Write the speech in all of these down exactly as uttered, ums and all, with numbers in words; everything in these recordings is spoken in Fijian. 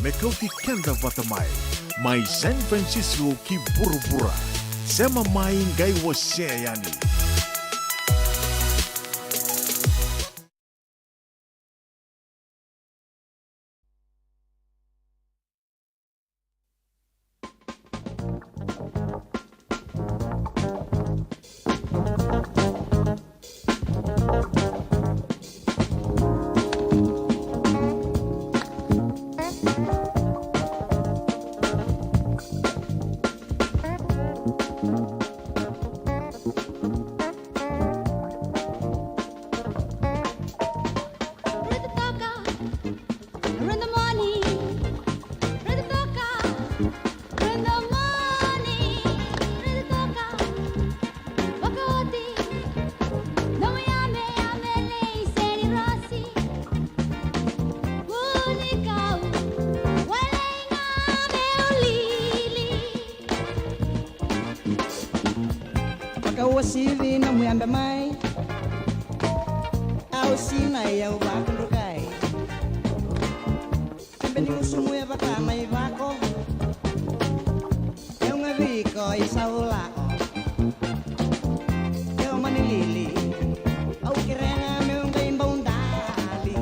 me kauti keda vata mai, mai San Francisco ki vuravura. Sema mai, qai wasea yani. Vakauasivi na muyabe mai, au sinai au vakudrukai. Kebe ni gusumu e vaka na ivako, eu ga viko i saulako. Eu mani lili, au kerega meu qai baudali.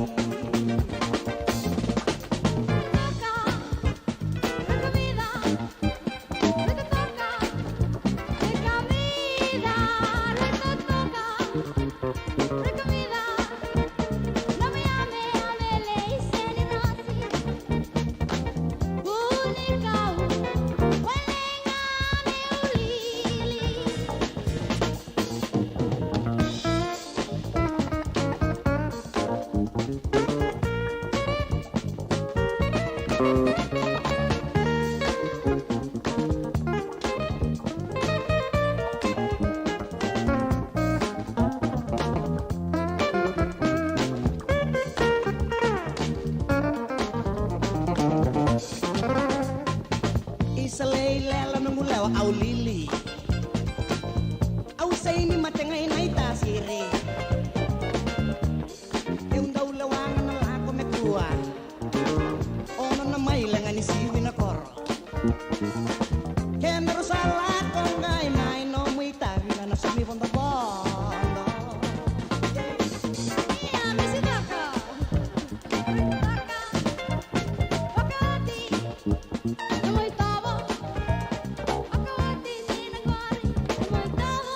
Isa lei lela noqu lewa au lili. Au sega ni mate ga ina itasiri. Eu dau lewa ga na lako me kua. Ono na mai lega ni sivi na koro. Kedaru sa lako qai mai nomu itavi na na sami vodovodo. Ia, misi toka. Toka. Toka oti. Nomu itovo. Toka oti ni na qori. Nomu itovo.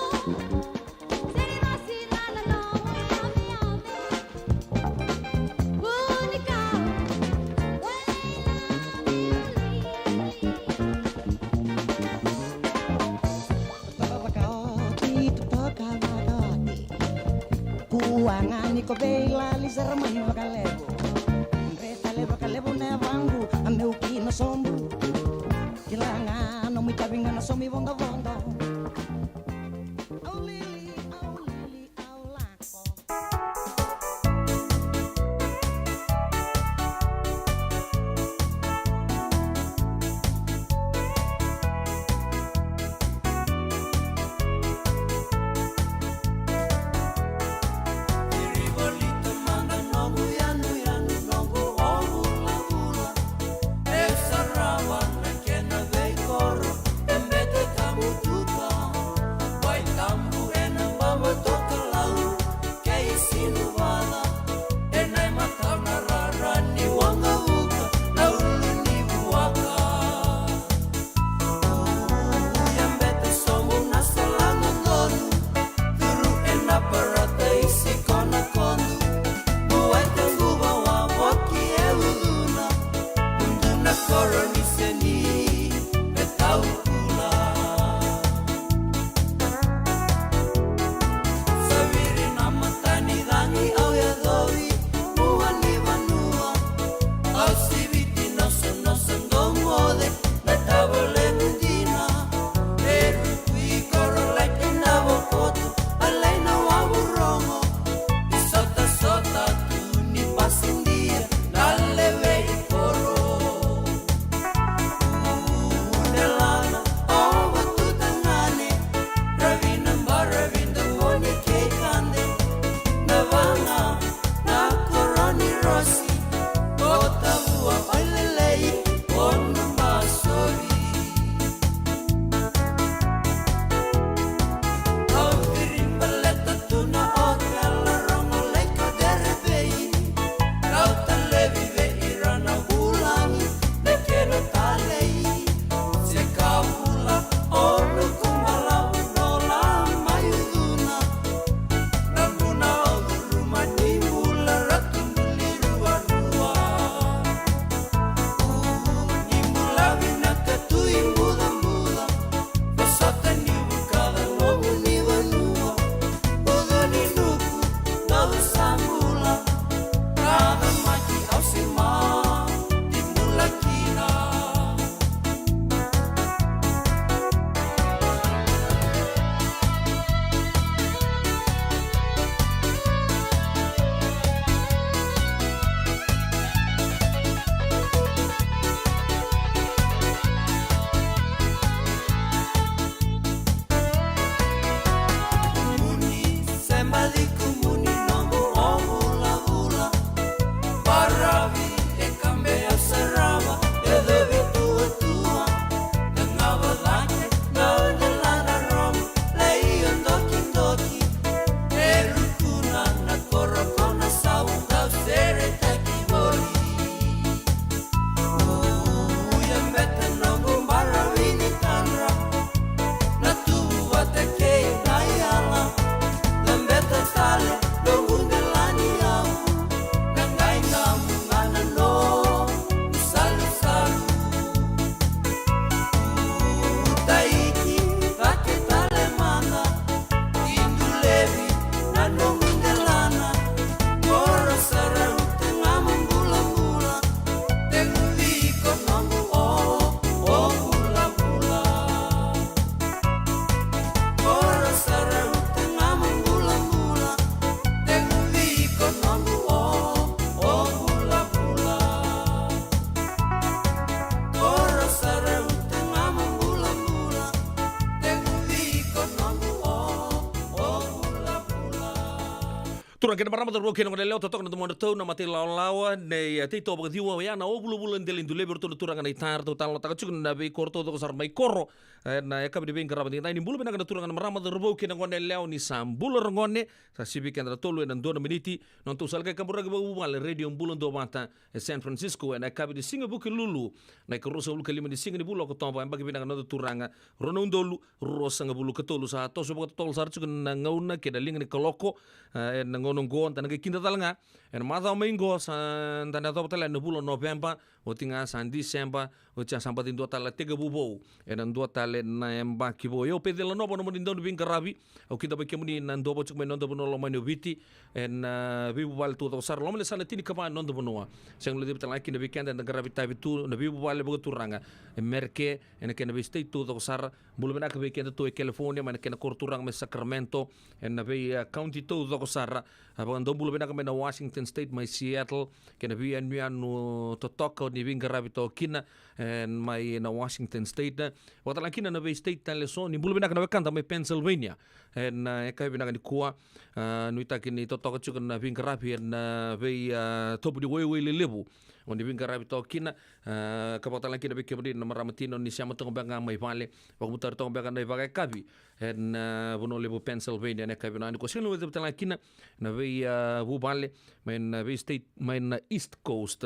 Kua ga ni ko vei lali sara mai vakalevu. Dre tale vakalevu na yavaqu a meu kina sobu. Kila ga nomu itavi ga na somi vodovodo. Au lili, au lili, au lako. Turaga kei na marama, cauravou kei na goneyalewa, totoka na domodratou na mata ilawalawa nei, e, Tei Toa Vakaciwa, oya na o vulavula dela i Dulevi, o ratou na turaga na iTaukei. Ratou talanoataka tiko na veikoro taucoko sara mai Koro, e, na yakavi ni veiqaravi edaidai. Ni bula vinaka na turaga, na marama, cauravou kei na goneyalewa, ni sa bula ragone. Sa sivi keda na tolu ena dua na miniti. Nodatou sala ni kaburaki vakavuvale, Radio Bula Duavata e San Francisco, ena yakavi ni siga Vukelulu, na ikaruasagavulu ka lima ni siga ni vula o Okotova, yabaki vinaka noda turaga, rua na udolu ruasagavulu ka tolu. Sa toso vakatotolo sara tiko na gauna kei na liga ni kaloko, e, ena gauna oqo. Da na qai kida tale ga ena macawa mai oqo, sa da na yacova tale na vula o Noveba, oti ga sa Diseba, oti ya sa baci dua tale na tekivu vou ena dua tale na yabaki vou. Io, Peceli Nanova, nomuni dau ni veiqaravi. Au kidavaki kemuni na duavata tiko mai na noda vanua lomani o Viti, ena, a, veivuvale taucoko sara, loma ni yasana tinikava ni noda vanua. Sega ni levu tale ga kina vei keda eda qaravi itavi tu na veivuvale vakaturaga e Merika, ena kena vei state taucoko sara. Bula vinaka vei kedatou e California, mai na kena koro turaga mai Sacramento, ena vei, a, county taucoko sara. A, vakadua bula vinaka mai na Washington State, mai Seattle, kei na veiyanuyanu totoka o ni veiqaravi toka kina, e, mai na Washington State. Vakatale ga kina na vei state tale eso, ni bula vinaka na wekada mai Pennsylvania. Ena, e, yakavi vinaka nikua, a, nuitaki ni totoka tiko na veiqaravi ena, a, vei, a, tobu ni waiwai lelevu o ni veiqaravi toka kina, a, ka vakatale ga kina vei kemuni na marama tina o ni sema toka beka ga mai vale, vakamutari toka beka na ivakayakavi ena, a, vanua levu Pennsylvania, ena yakavi vinaka nikua. Sega ni levu tale ga kina na vei, a, vuvale mai na vei state mai na East Coast,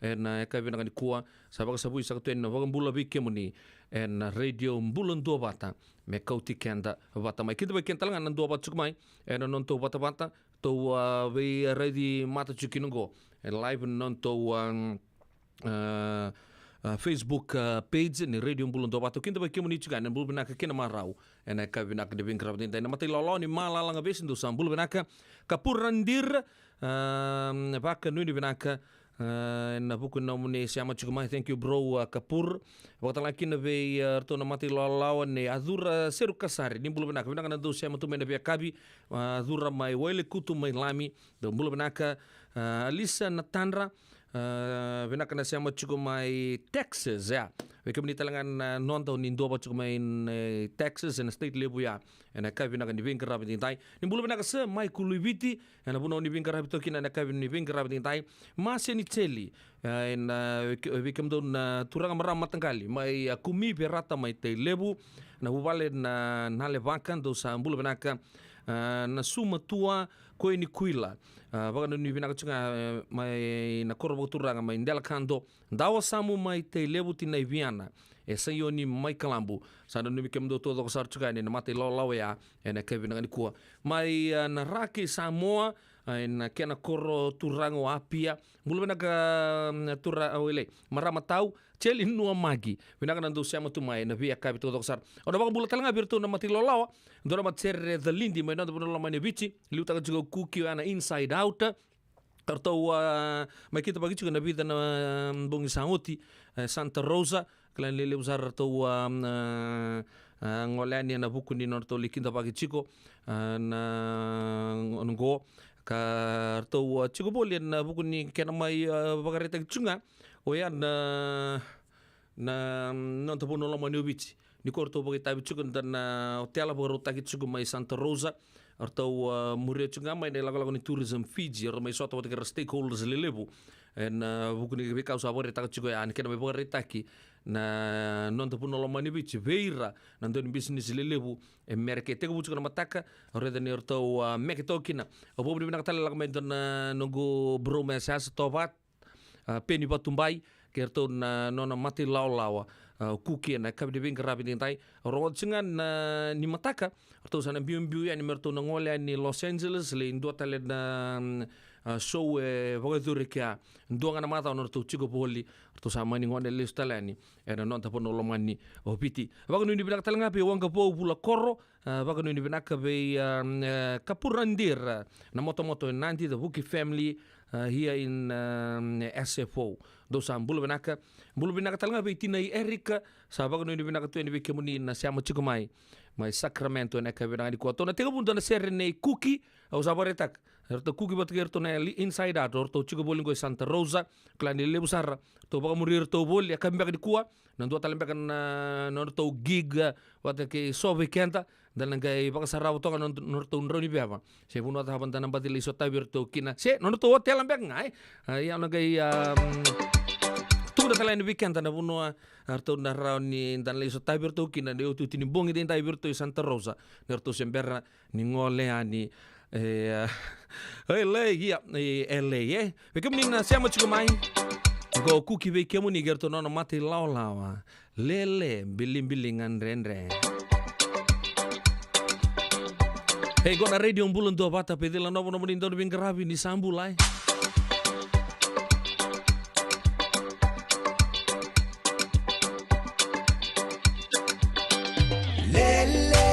ena, a, yakavi vinaka nikua. Sa vakasavui saka tu yani na vakabula vei kemuni ena Radio Bula Duavata, me kauti keda vata mai. Kidavaki keda tale ga na duavata tiko mai ena nodatou vatavata, tou, a, veiraici mata tiko kina oqo e live na nodatou, a, a, a, Facebook, a, page ni Radio Bula Duavata. Kidavaki kemuni tiko yani, bula vinaka kei na marau ena yakavi vinaka ni veiqaravi edaidai. Na mata ilawalawa ni Malala Gavesi, dou sa bula vinaka. Kapur Randir, a, vakanuinui vinaka, a, ena vuku ni nomuni sema tiko mai. Thank you, bro, a, Kapur. Vakatale ga kina vei, a, ratou na mata ilawalawa nei Acura Serukasari, ni bula vinaka. Vinaka na dou sema tu mai na veiyakavi, a, Acura mai Wailekutu mai Lami, dou bula vinaka. A, Alisa Natadra, a, vinaka na sema tiko mai Texas, ya. Vei kemuni tale ga na noda o ni duavata tiko mai, e, Texas, ena state levu ya, ena yakavi vinaka ni veiqaravi edaidai. Ni bula vinaka Sir Michael Luiviti, ena vanua o ni veiqaravi toka kina ena yakavi ni veiqaravi edaidai. Maseni Teli, e, ena, e, vei kemudou na turaga, marama, mataqali mai, a, Kumi, Verata mai Tailevu, na vuvale na Nalevaka, dou sa bula vinaka. A, Nasumatua Koinikuila, a, vakanuinui vinaka tiko ga, e, mai na koro vakaturaga mai Delakado, Dawasamu mai Tailevu, tinai Viana, e Saioni mai Kalabu. Sa nanumi kemudou taucoko sara tiko yani na mata ilawalawa ya ena yakavi vinaka nikua. Mai, a, na Ra kei Samoa, a, ena kena koro turaga o Apia. Bula vinaka, mm, tura, a, wele, marama tau, Teli Nuamaki. Vinaka na dou sema tu mai na veiyakavi taucoko sara. Au na vakabula tale ga vei iratou na mata ilawalawa, dou na matasere Calidi mai noda vanua lomani o Viti, liutaka tiko o Kuki, oya na Inside Out. Ratou, a, mai kitavaki tiko ena vica na, a, bogi sa oti, e, Santa Rosa, kila ni lelevu sara ratou, a, a, a, gole yani ena vuku ni nodratou lai kitavaki tiko, a, na, na qo. Ka ratou, a, tiko voli ena vuku ni kena mai, a, vakaraitaki tiko ga oya na, na noda vanua lomani o Viti. Ni ko ratou vakaitavi tiko ena otela vakarautaki tiko mai Santa Rosa, ratou, a, muria tiko ga mai na ilakolako ni Tourism Fiji, ratou mai sota vata kei ira na stakeholders lelevu ena, a, vuku ni veika au sa vakaraitaka tiko ya, ni kena mai vakaraitaki na noda vanua lomani Viti vei ira na dau ni bisinisi lelevu e Merika. E tekivu tiko na mataka, au raica ni ratou, a, meke toka kina. Au vakavinavinaka tale, lako mai dua na noqu bro mai Sasa Tovat, a, Peni Vatubai, kei ratou na nona mata ilawalawa, a, Kuki, ena yakavi ni veiqaravi edaidai. Au rogoca tiko ga na, ni mataka ratou sa na biubiu yani me ratou na gole yani Los Angeles, lai dua tale na, mm, a, show e vakayacori kea. Dua ga na macawa na ratou tiko voli, ratou sa mani gone lesu tale yani ena noda vanua lomani o Viti. Vakanuinui vinaka tale ga vei Waqavou Vula Koro, a, vakanuinui vinaka vei, a, e, Kapur Randir, a, na motomoto e Nadi, the Vuki family, a, here in, a, S F O. Dou sa bula vinaka. Bula vinaka tale ga vei tinai Erika, sa vakanuinui vinaka tu yani vei kemuni na sema tiko mai, mai Sacramento ena yakavi vinaka nikua. Tou na tekivu dua na sere nei Kuki, au sa vakaraitaka. Na ratou Kuki vata kei ratou na Inside Out, ratou tiko voli qo i Santa Rosa, kila ni levu sara ratou vakamuri ratou voli, e ka beka nikua na dua tale beka na nodratou gig, eh, vata kei So Vei Keda. Da na qai vakasarava toka na nodratou drau ni veva se vanua cava da na baci lai sotavi ratou kina, se nodratou otela beka ga, e. A, ia na qai, um, tukuna tale yani vei keda na vanua, a, ratou na rawa ni da na lai sotavi ratou kina, na iotioti ni bogi daidai vei ratou i Santa Rosa, ni ratou se bera ni gole yani, e, a, e, L A, ia, e, L A, e. Vei kemuni na sema tiko mai, qo Kuki vei kemuni kei ratou na nona mata ilawalawa. Lele, bilibiliga dredre. Ei, qo na Radio Bula Duavata, Peceli Nova, nomuni dauniveiqaravi ni sa bula, e. Lele,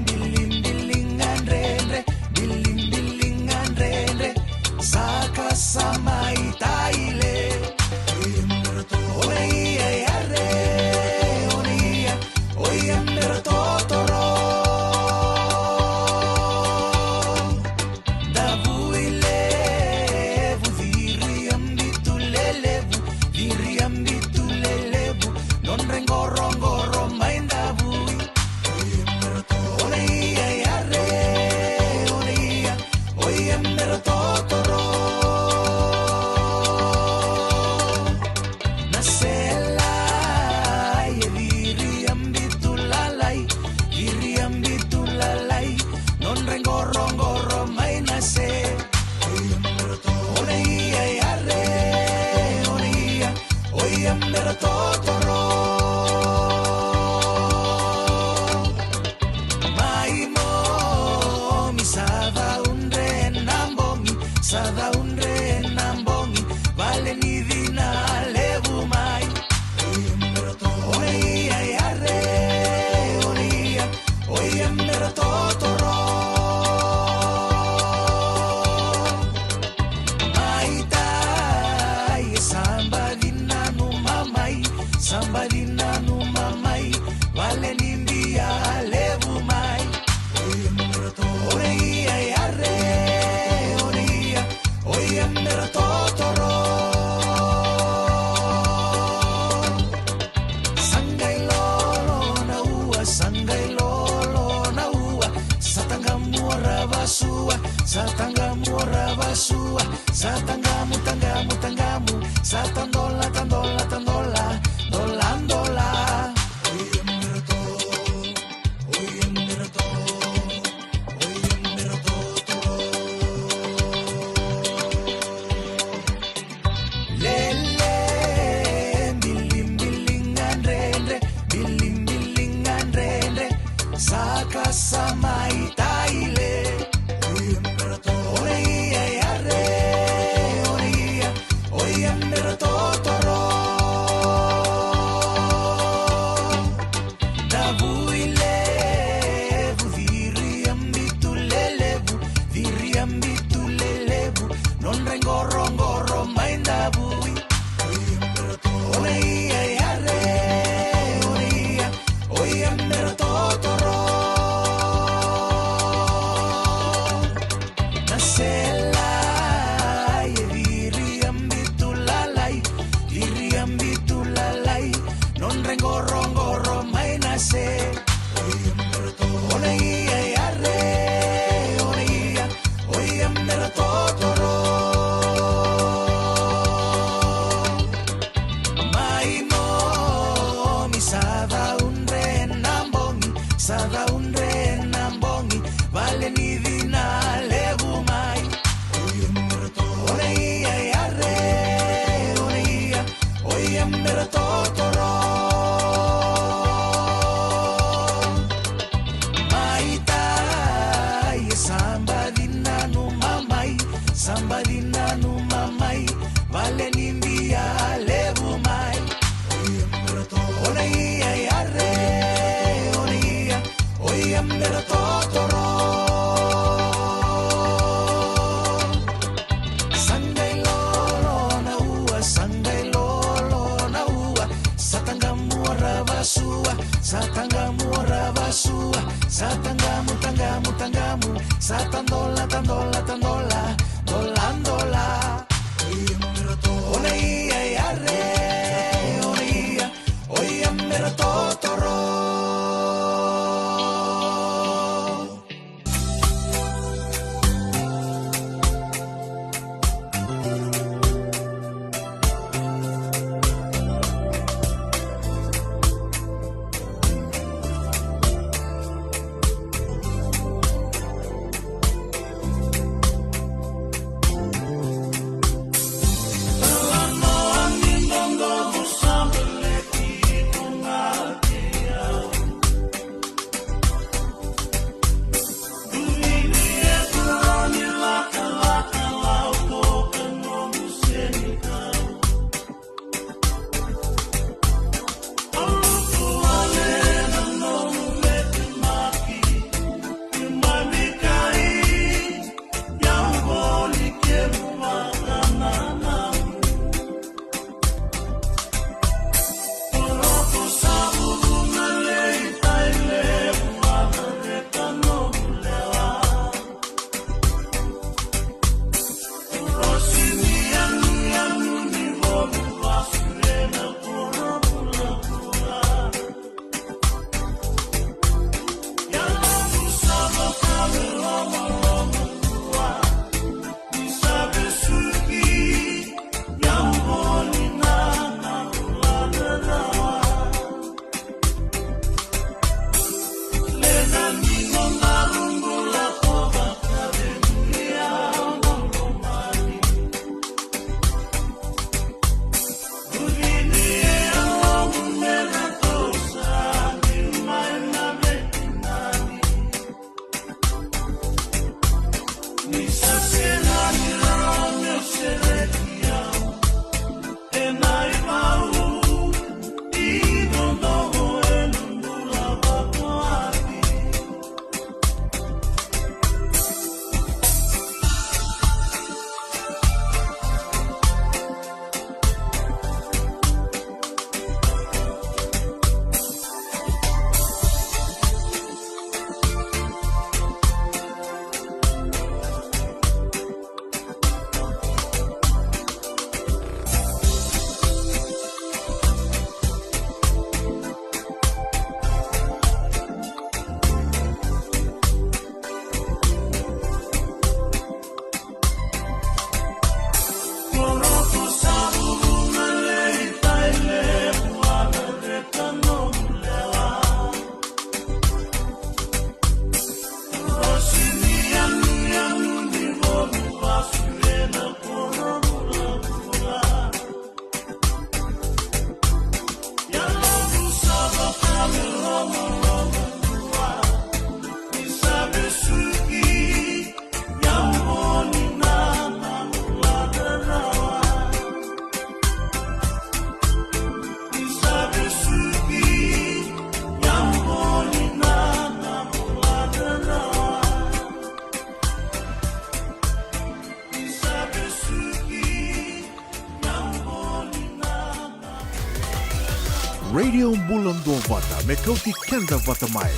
bilibiliga dredre, bilibiliga dredre, saka sa mai taile. Ona ia e are, ona ia, o ia me ra totoro. Davui levu, viri a bitu lelevu, viri a bitu lelevu, nodra i qoroqoro mai davui. Ona ia e are, ona ia, o ia me ra totoro. Na sela e viri a bitu lalai, viri a bitu lalai, nodra i qoroqoro mai na se. Ona ia e are, ona ia, o ia me ra totoro. Mai momi sa caudre na bogi, sa caudre na bogi, vale ni cina levu mai. Ona ia e are, ona ia, o ia me ra totoro. Mai tai e sa baci nanuma mai, sa baci nanuma mai, vale ni bia levu mai. Ona ia e are, ona ia, o ia me ra totoro. Sa qai lolo na ua, sa qai lolo na ua, sa taqamu o Ravasua, sa taqamu o Ravasua, sa taqamu, taqamu, taqamu, sa tadola, tadola, tadola, dola, dola. Lele, bilibiliga dredre, bilibiliga dredre, saka sa mai taile. Ona ia e are, ona ia, o ia me ra totoro. Davui levu, viri a bitu lelevu, viri a bitu lelevu, nodra i qoroqoro mai davui. Ona ia e are, ona ia, o ia me ra totoro. Na sela e viri a bitu lalai, viri a bitu lalai, nodra i qoroqoro mai na se. Ona ia e are, ona ia, o ia me ra totoro. Mai momi sa caudre na bogi, sa caudre na bogi, vale ni cina levu mai. Ona ia e are, ona ia, o ia me ra totoro. Mai tai e sa baci nanuma mai, sa baci nanuma mai, vale ni bia levu mai. Ona ia e are, ona ia, o ia me ra totoro. Sa qai lolo na ua, sa qai lolo na ua, sa taqamu o Ravasua, sa taqamu o Ravasua, Sa tagamu, tagamu, tagamu, sa tadola, tadola, tadola, dola, dola. Ona ia yare, ona ia, oia mera totoro. Radio Bula Duavata, me kauti keda vata mai.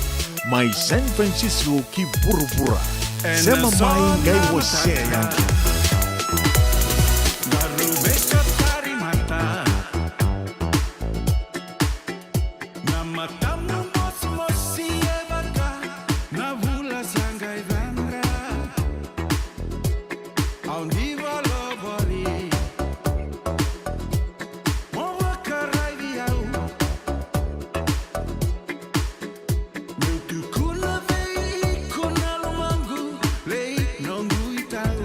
Mai San Francisco ki vuravura. Sema mai qai wasea yani. Na matamu mosimosi e vaka na vula sa qai caka. Au ni valovoli, mo vakaraici au. Meu tukuna vei iko na lomaqu, lei noqu itau.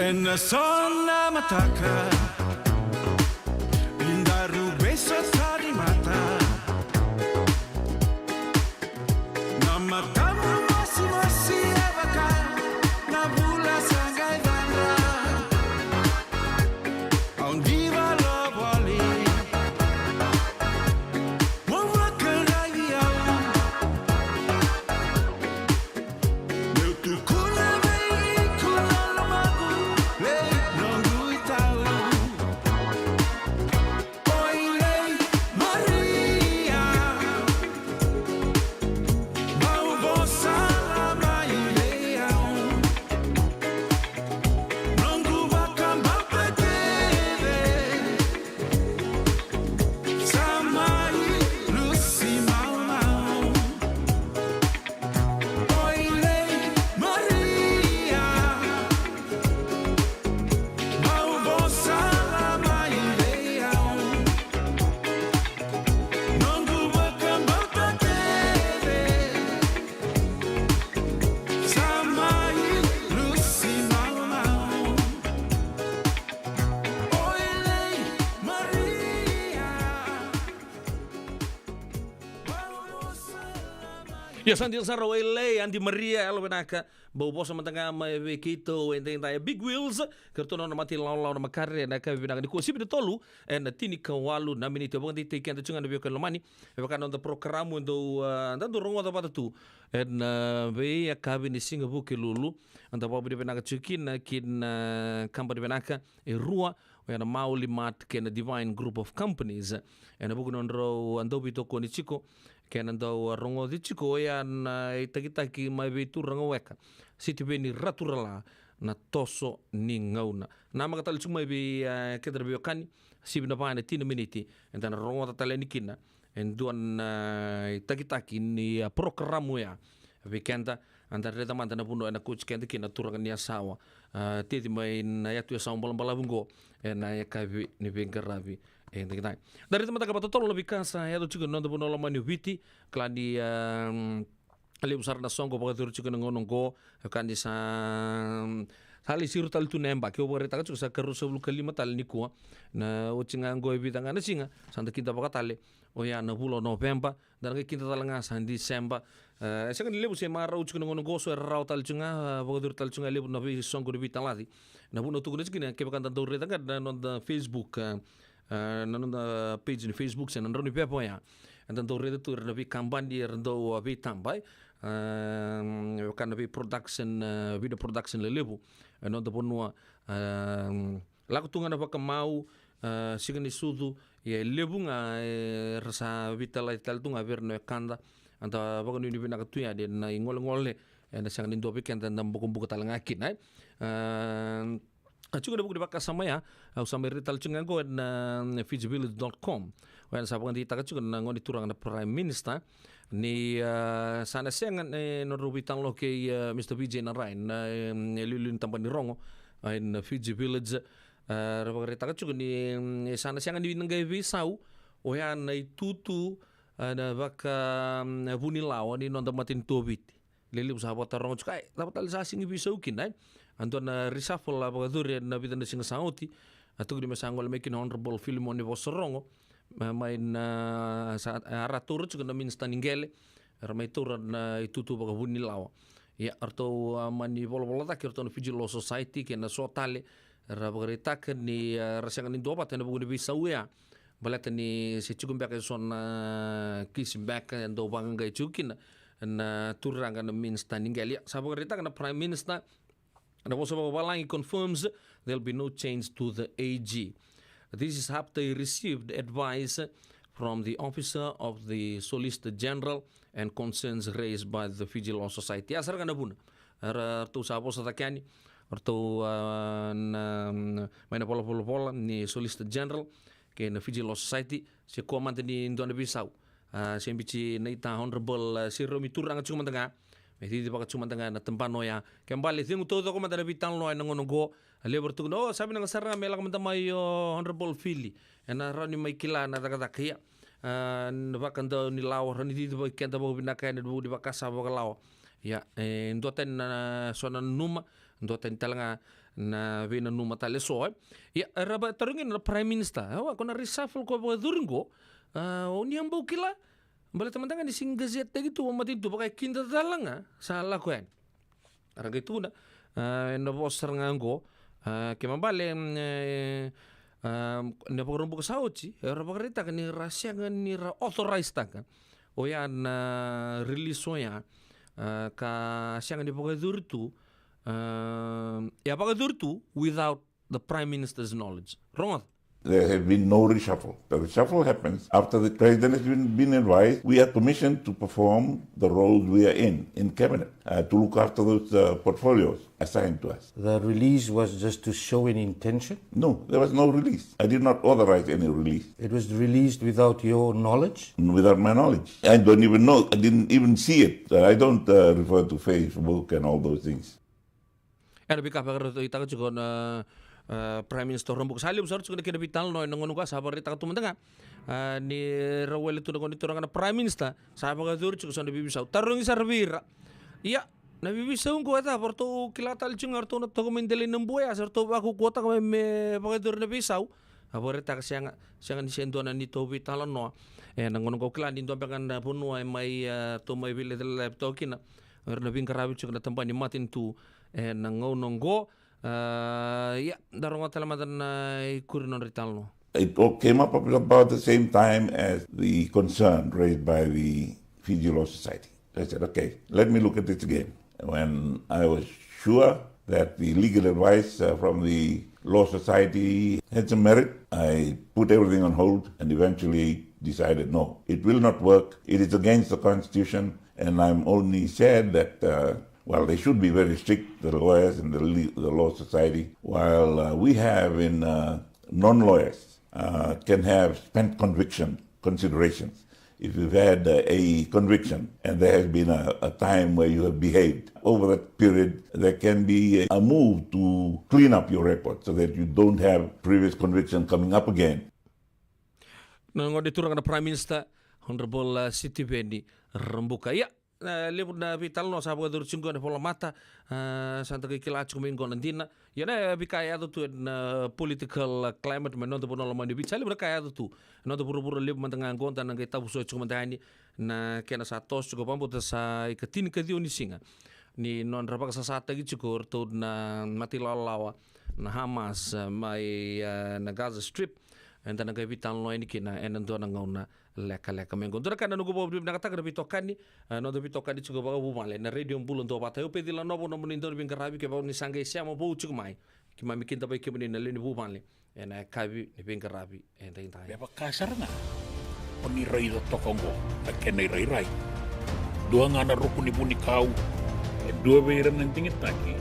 Ena so na mataka, ni daru veisotari mata. Na matamu masimasi e vaka na vula sa qai cadra. Au diva lo voli, mo vakaraici au. Meu tukuna vei iko na lomaqu, lei noqu itau. Oi lei Maria, bau vosa la mai vei au. Noqu vakabauta kece sa mai lusi maumau. Oi lei Maria, bau vosa la mai vei au. Noqu vakabauta kece sa mai lusi maumau. Oi lei Maria. Ia sa dina sara o Oi lei Adi Maria, yalo vinaka. Bau vosa mada ga mai vei keitou edaidai e Big Wheels, kei ratou na nona mata ilawalawa na makare ena yakavi vinaka nikua, sivi na tolu ena tinikawalu na miniti. Au vakadeitaki keda tiko ga na veiwekani lomani, e vaka na noda porokaramu e dau, ah, da dau rogoca vata tu ena, ah, veiyakavi ni siga Vukelulu. Da vakavinavinaka tiko kina ki na, ah, kabani vinaka e rua, oya na Maoli Mart kei na Divine Group of Companies, ena vuku ni nodrau a dau veitokoni tiko kei na dau a rogoci tiko, oya na itakitaki mai vei turaga weka Sitiveni Raturala, na Toso ni Gauna. Namaka tale tiko mai vei, eh, keda na veiwekani, sivi na va ena tini na miniti, eda na rogoca tale yani kina e dua na, eh, itakitaki ni, eh, porokaramu oya vei keda. Eda raica mada na vanua ena kauti keda kina na turaga ni Yasawa, ah, tei mai na yatu Yasawa balabalavu oqo ena yakavi ni veiqaravi edaidai. Da raica mada ga vakatotolo na veika sa yaco tiko ena noda vanua lomani o Viti, kila ni, ah, levu sara na soqo vakacuru tiko ena gauna oqo, ka ni sa, sa lai siro tale tu na yabaki. Au vakaraitaka tiko sa ka ruasagavulu ka lima tale nikua, na oti ga oqo e vica ga na siga sa da kidavaka tale oya na vula o Noveba, da na qai kida tale ga sa Diseba. Eh, e sega ni levu se marau tiko na gauna oqo, so e rarawa tale tiko ga, eh, vakacuru tale tiko ga e levu na veisoqo ni veitalaci. Na vuna au tukuna tiko kina, kevaka da dau raica ga na noda Facebook, eh, eh, na noda page ni Facebook se na drau ni pepa oya, eda dau raica tu era na veikabani era dau, eh, veitaba, eh, vaka na vei production, eh, video production lelevu ena noda vanua, eh, lako tu ga na vakamau, ah, siga ni sucu, ia e levu ga, eh, era sa veitalaci tale tu ga vei ira na wekada. Eda vakanuinui vinaka tu yani ena igolegole, ena sega ni dua vei keda eda bokobuka tale ga kina, eh. Ah, a tiko ena vuku ni vakasama ya, au sa mai raica tale tiko ga oqo ena, mm, Fiji Village dot com. Oya na sa vakadeitaka tiko na gone turaga na Prime Minister ni, ah, sa na sega ni nodrau veitalanoa kei, ah, Mister Vijay Narayan, na, em, liuliu ni tabana ni rogo, ah, ena Fiji Village. Ah, ra vakaraitaka tiko ni, mm, sa na sega ni na qai veisau oya na itutu, ah, na vaka, mm, vunilawa ni noda matanitu o Viti. Lelevu sa vakataroga tiko, ai, cava tale sa sega ni veisau kina, eh? A dua na reshuffle a vakacuru ena vica na siga sa oti, a tukuni me sa gole mai kina Honourable Filimoni Vosorogo, ma-, mai na sa, a ra taura tiko na minisita ni qele, era mai taura na itutu vakavunilawa. Ia, ratou a mani volavola cake ratou na Fiji Law Society kei na so tale, era vakaraitaka ni, eh, ra sega ni duavata ena vuku ni veisau ya. Baleta ni se tiko beka e so na kisi beka e dau vaqaqai tiko kina na turaga na minisita ni qele. Ia, sa vakaraitaka na Prime Minister, na vosa vakavalagi confirms there'll be no change to the A G. This is after he received advice from the officer of the Solicitor General and concerns raised by the Fiji Law Society. Ya sara ga na vuna. Ra-, ratou sa vosa cake yani, ratou, ah, na, mai na volavola ni Solicitor General kei na Fiji Law Society, se kua mada ni dua na veisau. Ah, se biuti na ita Honourable, ah, Siriomi, turaga tiko mada ga, me cicivaka tiko mada ga na tabana oya. Ke bale cegu taucoko mada na veitalanoa ena gauna oqo. A levu era tukuna, o, sa vinaka sara ga me lako mada mai o Honourable Fili, ena rawa ni mai kila na cakacaka ya. Ah, na vakadaunilawa, rawa ni cicivaki keda vakavinaka ena vuku ni vakasama vakalawa. Ia, e duatani na so na nanuma, Dua tani tale ga na veinanuma tale eso, e. Ia, era vakatarogi na Prime Minister, e, o koya na reshuffle ko vakayacori qo, a, o ni a bau kila? Baleta mada ga ni sega ni gazetaki tu vakamatanitu, vakaikida tale ga sa lako yani. Era qai tukuna, a, ena vosa sara ga qo, a, kena ibalebale, mm, e, a, na Vakaraubuka sa oti, era vakaraitaka ni ra sega ni ra authorise-taka oya na release oya, a, ka sega ni vakayacori tu, a, e a vakayacori tu without the Prime Minister's knowledge. Rogoca. There have been no reshuffle. The reshuffle happens after the president has been, been advised. We are commissioned to perform the roles we are in, in cabinet, uh, to look after those, uh, portfolios assigned to us. The release was just to show an intention? No, there was no release. I did not authorize any release. It was released without your knowledge? Without my knowledge. I don't even know. I didn't even see it. Uh, I don't, uh, refer to Facebook and all those things. Ena veika vakaraitaka tiko na, a, Prime Minister Rabuka, sa levu sara tiko na kena veitalanoa ena gauna qo, sa vakaraitaka tu mada ga, a, ni ra wele tu na gone turaga na Prime Minister, sa vakayacori tiko so na veiveisau. Tarogi sara vei ira. Ia, na veiveisau qo e cava, ratou kila tale tiko ga ratou na toka mai delai na bua ya, se ratou vakaukauwataka me, me vakayacori na veisau. A vakaraitaka sega, sega ni se dua na neitou veitalanoa. Ena gauna qo kila ni dua beka na vanua e mai, a, tou mai veilecalecavi toka kina. Era na veiqaravi tiko na tabana ni matanitu ena gauna qo. A, ia, da rogoca tale mada na ikuri nodra italanoa. It all came up about the same time as the concern raised by the Fiji Law Society. I said, "Okay, let me look at this again." When I was sure that the legal advice, uh, from the Law Society had some merit, I put everything on hold and eventually decided, "No, it will not work. It is against the Constitution." And I'm only sad that, uh, well, they should be very strict, the lawyers and the, le- the Law Society, while, uh, we have in, uh, non-lawyers, uh, can have spent conviction considerations. If you've had, uh, a conviction and there has been a, a time where you have behaved, over that period, there can be a, a move to clean up your record so that you don't have previous conviction coming up again. Na gone turaga na Prime Minister, Honourable, a, Sitiveni Rabuka. Ia, na levu na veitalanoa sa vakayacori tiko qo ena volamata, a, sa da qai kila tiko mai qo na dina. Ia na veika e yaco tu ena, a, political, a, climate mai noda vanua lomani Viti, sa levu na ka e yaco tu. Noda vuravura levu mada ga qo da na qai tavuso tiko mada yani na kena sa toso tiko, vakabauta sa ika tinikaciwa ni siga ni nodra vakasasataki tiko o ratou na matailawalawa na Hamas, a, mai, a, na Gaza Strip. Eda na qai veitalanoa yani kina ena dua na gauna lekaleka mai qo. Dua na ka na noqu vakavinavinakataka na veitokani, a, noda veitokani tiko vakavuvale na Radio Bula Duavata. Io, Peci Lanovo nomuni dauniveiqaravi, kevaka ni sa qai sema vou tiko mai, keimami kidavaki kemuni na lewe ni vuvale ena yakavi ni veiqaravi edaidai. Me vaka sara ga o ni raica toka oqo na kena irairai. Dua ga na ruku ni vunikau, e dua vei ira na digitaki,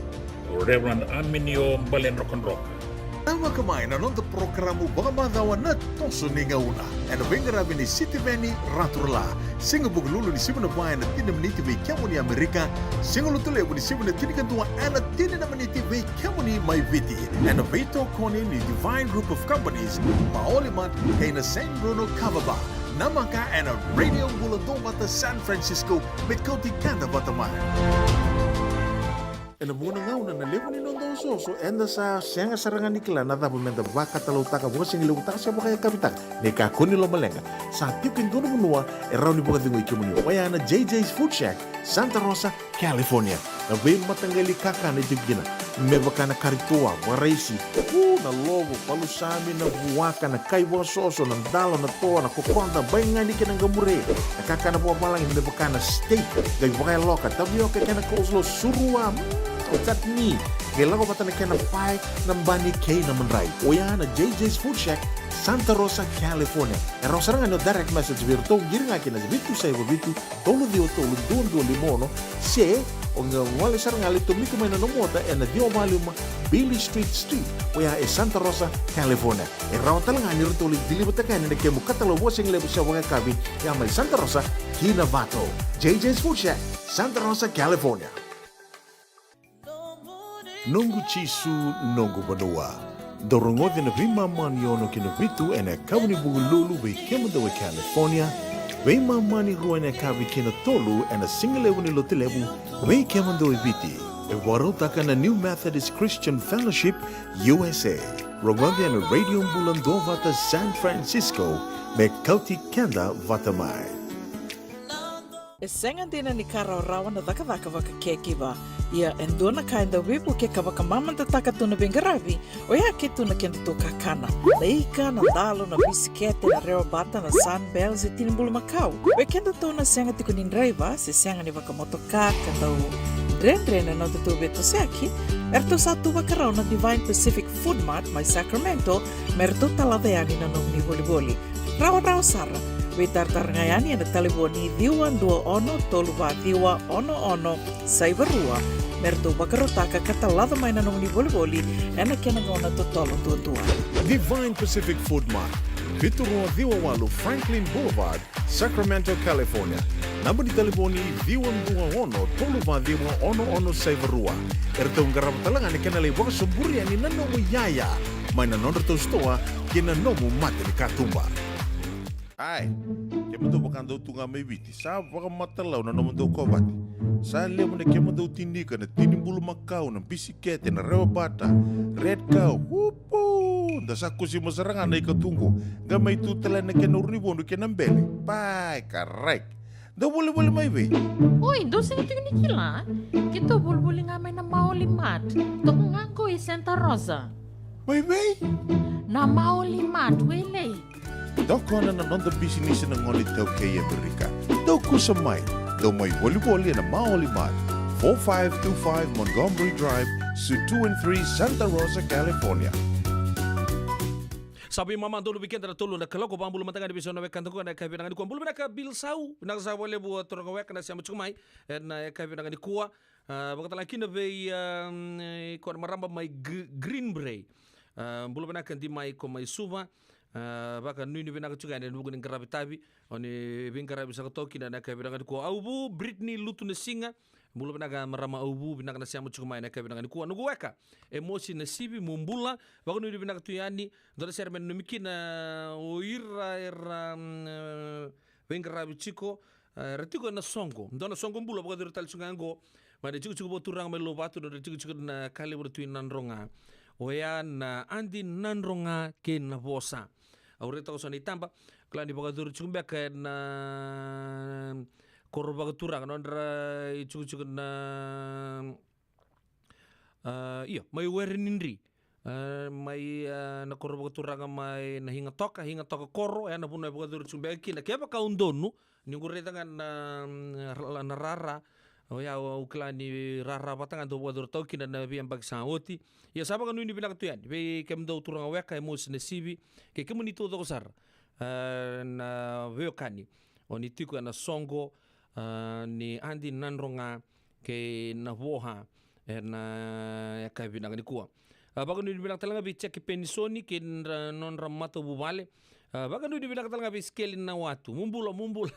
o Reverend Aminio Baledrokadroka. Tavaka mai na noda porokaramu vakamacawa na Toso ni Gauna, ena veiqaravi nei Sitiveni Raturala. Siga Vukelulu ni sivi na va ena tini na miniti vei kemuni Amerika. Siga Lotulevu ni sivi na tinikadua ena tini na miniti vei kemuni mai Viti. Ena veitokoni ni Divine Group of Companies, Maoli Mart, kei na San Bruno Kava Bar. Namaka ena Radio Bula Duavata San Francisco, me kauti keda vata mai. Ena vuqa na gauna na levu ni noda osooso, eda sa sega sara ga ni kila na cava meda vakatalautaka, vakasigalevu-taka se vakayakavi-taka. Ni kakua ni lomaleqa, sa tiko e dua na vanua e rawa ni vakacegui kemuni, oya na J J's Food Shack, Santa Rosa, California. Na veimataqali kakana e tiko kina, me vaka na kari toa, vakaraisi, u, na lovo, palusami, na vuaka, na kai vakasoso, na dalo, na toa, na kokoda, baigani kei na qamure. Na kakana vakavalagi me vaka na steak, qai vakayaloka, tavioka kei na coleslaw, surua, mm, o chutney. Qai lako vata na kena pae, na bani kei na madrai. Oya na J J's Food Shack, Santa Rosa, California. E rawa sara ga ni o direct message vei iratou, qiri ga kina vitu saiva vitu, tolu ciwa tolu, dua dua lima ono, se o qai gole sara ga, lai tomika mai na nomu order ena ciwa va lima Beale Street Suite, oya e Santa Rosa, California. E rawa tale ga ni ratou lai deliver-taka yani na kemu katalau vakasigalevu se vakayakavi, ya mai Santa Rosa ki Navato. J J's Food Shack, Santa Rosa, California. Noqu Jisu, noqu vanua. Dou rogoci na veimama ni ono ki na vitu ena yakavi ni Vukelulu vei kemudou e California, veimama ni rua ena yakavi ki na tolu ena sigalevu ni Lotulevu vei kemudou e Viti. E vakarautaka na New Methodist Christian Fellowship U S A. Rogoci ena Radio Bula Duavata San Francisco, me kauti keda vata mai. E sega dina ni ka rawarawa na cakacaka vaka caregiver. Ia e dua na ka e dau veivukei ka vakamamadataka tu na veiqaravi, oya ke tu na kedatou kakana. Na ika, na dalo, na bisikete, na rewa bata, na Sunbells, e tini bulumakau. Vei kedatou na sega tiko ni draiva, se sega ni vakamotoka, ka dau dredre na nodatou veitosoyaki, eratou sa tu vakarau na Divine Pacific Food Mart mai Sacramento, me ratou talaca yani na nomuni volivoli. Rawarawa sara. Veitaratara ga yani ena talevoni ciwa dua ono tolu va ciwa ono ono saiva rua, me ratou vakarautaka ka talaca mai na nomuni volivoli ena kena gauna totolo duadua. Divine Pacific Food Mart, vitu rua ciwa walu Franklin Boulevard, Sacramento, California. Naba ni talevoni ciwa dua ono tolu va ciwa ono ono saiva rua. Eratou qarava tale ga na kena lai vakasoburi yani na nomu iyaya mai na nodratou sitoa kei na nomu mata ni katuba. Ai, kemudou vakadau tu ga mai Viti, sa vakamatalau na nomudou kovate. Sa levu na kemudou tini ika, na tini bulumakau, na bisikete, na rewa bata, red cow, upu. Da sa kusima sara ga na ika tu qo. Qai mai tu tale na kena urunivodu kei na bele. Pai, karai. Dou volivoli mai vei? Oi, dou sega tiko ni kila? Keitou volivoli ga mai na Maoli Mart. Toka ga qo i Santa Rosa. Mai vei? Na Maoli Mart, Wailei. Tokona na noda bisinisi na gone iTaukei e Amerika. Dou kusa mai, dou mai volivoli ena Maoli Mart, four five two five Montgomery Drive, Suite two and three, Santa Rosa, California. Sa veimama donu vei keda na tolu na kaloko, vakabula mada ga ni veisau na wekada qo ena yakavi vinaka nikua. Bula vinaka Bill Sau, vinaka saka vakalevu a turaga weka na sema tiko mai ena yakavi vinaka nikua. A, vakatale ga kina vei, a, e, ko na marama mai Gr-, Green Bay. A, bula vinaka Di mai ko mai Suva. A, vakanuinui vinaka tiko yani ena vuku ni qaravi tavi. O ni veiqaravi saka toka kina ena yakavi vinaka nikua. Auvu, Brittany Lutu na Siga. Bula vinaka marama Auvu, vinaka na sema tiko mai ena yakavi vinaka nikua. Noqu weka, e Mosi na Sivi, mo bula. Vakanuinui vinaka tu yani. Dua na sere me nanumi kina o ira era, mm, e, veiqaravi tiko, e, era tiko ena soqo. Dua na soqo bula vakacuru tale tiko ga qo. Mai na itikotiko vakaturaga mai Louvatu, nodra itikotiko na ka levu na Tui Nadroga. Oya na Adi Nadroga kei Navosa. Au raica toka so na itaba, kila ni vakacuru tiko beka ena koro vakaturaga, nodra itikotiko na, a, io, mai Were ni Dri. A, mai, a, na koro vakaturaga mai na Higa Toka, Higa Toka koro, e na vanua e vakacuru tiko beka kina. Kevaka au donu, ni qu raica ga na, mm, ra-, na rara, oya au kila ni rara vata ga dau vakacuru toka kina na veiyabaki sa oti. Ia sa vakanuinui vinaka tu yani vei kemudou turaga weka, e Mosi na Sivi, kei kemuni taucoko sara, a, na veiwekani. O ni tiko ena soqo, a, ni Adi Nadroga kei Navosa ena yakavi vinaka nikua. A, vakanuinui vinaka tale ga vei Jackie Penisoni kei nodra, nodra matavuvale. A, vakanuinui vinaka tale ga vei Skeli Nawatu. Mo bula, mo bula.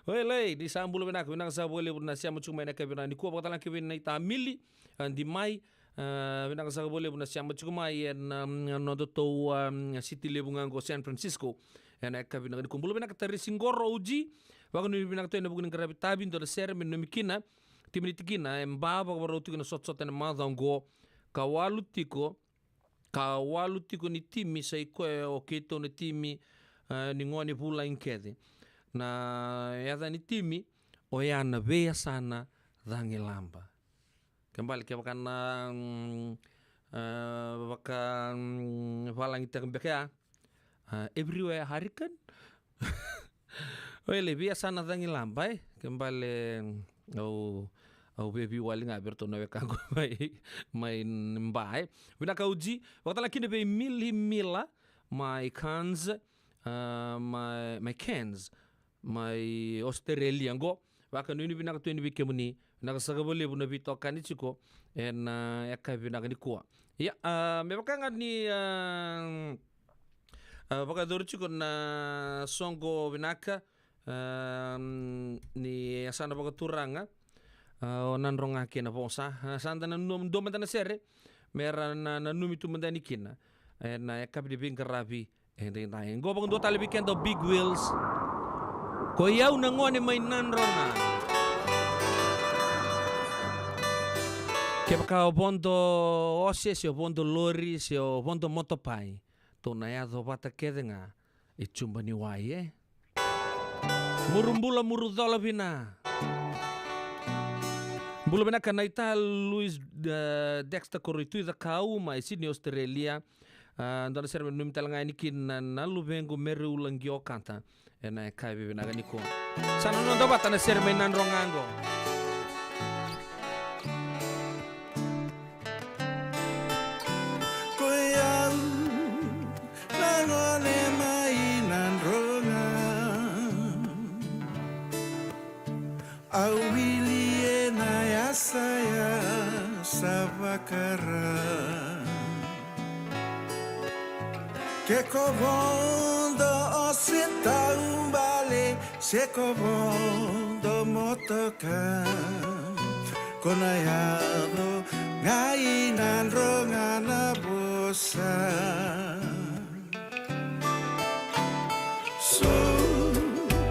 Wailei, ni sa bula vinaka, vinaka saka vakalevu na sema tiko mai ena yakavi vinaka nikua. Vakatale ga kei vei Naita Mili, a, Di mai. A, vinaka saka vakalevu na sema tiko mai ena, mm, nodatou, a, mm, siti levu ga qo San Francisco. Ena yakavi vinaka nikua. Bula vinaka Tarisi Qoro O G. Vakanuinui vinaka tu ena vuku ni qaravi tavi, dua na sere me nanumi kina. Timi ni tikina e Ba, vakavakarau tiko na sotasota ena macawa oqo. Ka walu tiko, ka walu tiko ni timi sa i koya o keitou na timi, e, ni gone vulagi kece. Na yaca ni timi oya na Veiyasana Cagilaba. Ke bale kevaka na, mm, e, vaka, mm, valagitaka beka ya, a, everywhere hurricane. Wailei, Veiyasana Cagilaba, e. Ke bale, mm, au, au veiwali ga vei iratou na wekaqu mai, mai Ba, e. Vinaka O G, vakatale ga kina vei Mili Mila, mai Cairns, a, mai, mai Cairns, mai Australia qo. Vakanuinui vinaka tu yani vei kemuni. Vinaka saka vakalevu na veitokani tiko ena, a, yakavi vinaka nikua. Ia, a, me vaka ga ni, a, a, vakayacori tiko na soqo vinaka, a, ni yasana vakaturaga, a, o Nadroga kei Navosa. A, sa da nanuma dua mada na sere me ra na, nanumi tu mada yani kina ena yakavi ni veiqaravi. E dai dai. Qo vakadua tale vei keda o Big Wheels. Ko i au na gone mai Nadroga. Kevaka o vodo ose, se o vodo lori, se o vodo motopai, tou na yaco vata kece ga i Juba ni wai, e? Muru bula, muru cola vina. Bula vinaka naita Louis, eh, Dexter Koroitui, Cakau mai Sydney, Australia. Ah, dua na sere me nanumi tale ga yani kina na luvequ Mary Ulaqio Kata ena yakavi vinaka nikua. Sa na noda vata na sere mai Nadroga qo. Ko i au na gone mai Nadroga, au wili ena yasayasa vakara. Ke ko vodo ose, taubale, se ko vodo motoka, ko na yaco ga i Nadroga na vosa. So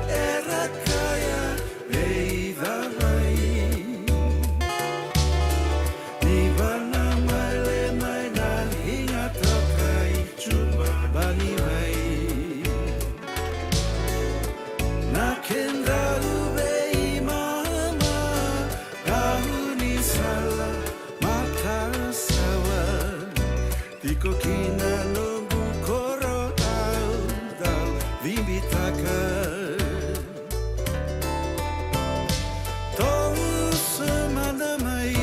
era kaya vei cavai, ni vana mai le mai na liga toka i Juba bani mai. Na kedrau veimama, gaunisala, matasawa, tiko kina noqu koro au dau cibitaka. Toso mada mai,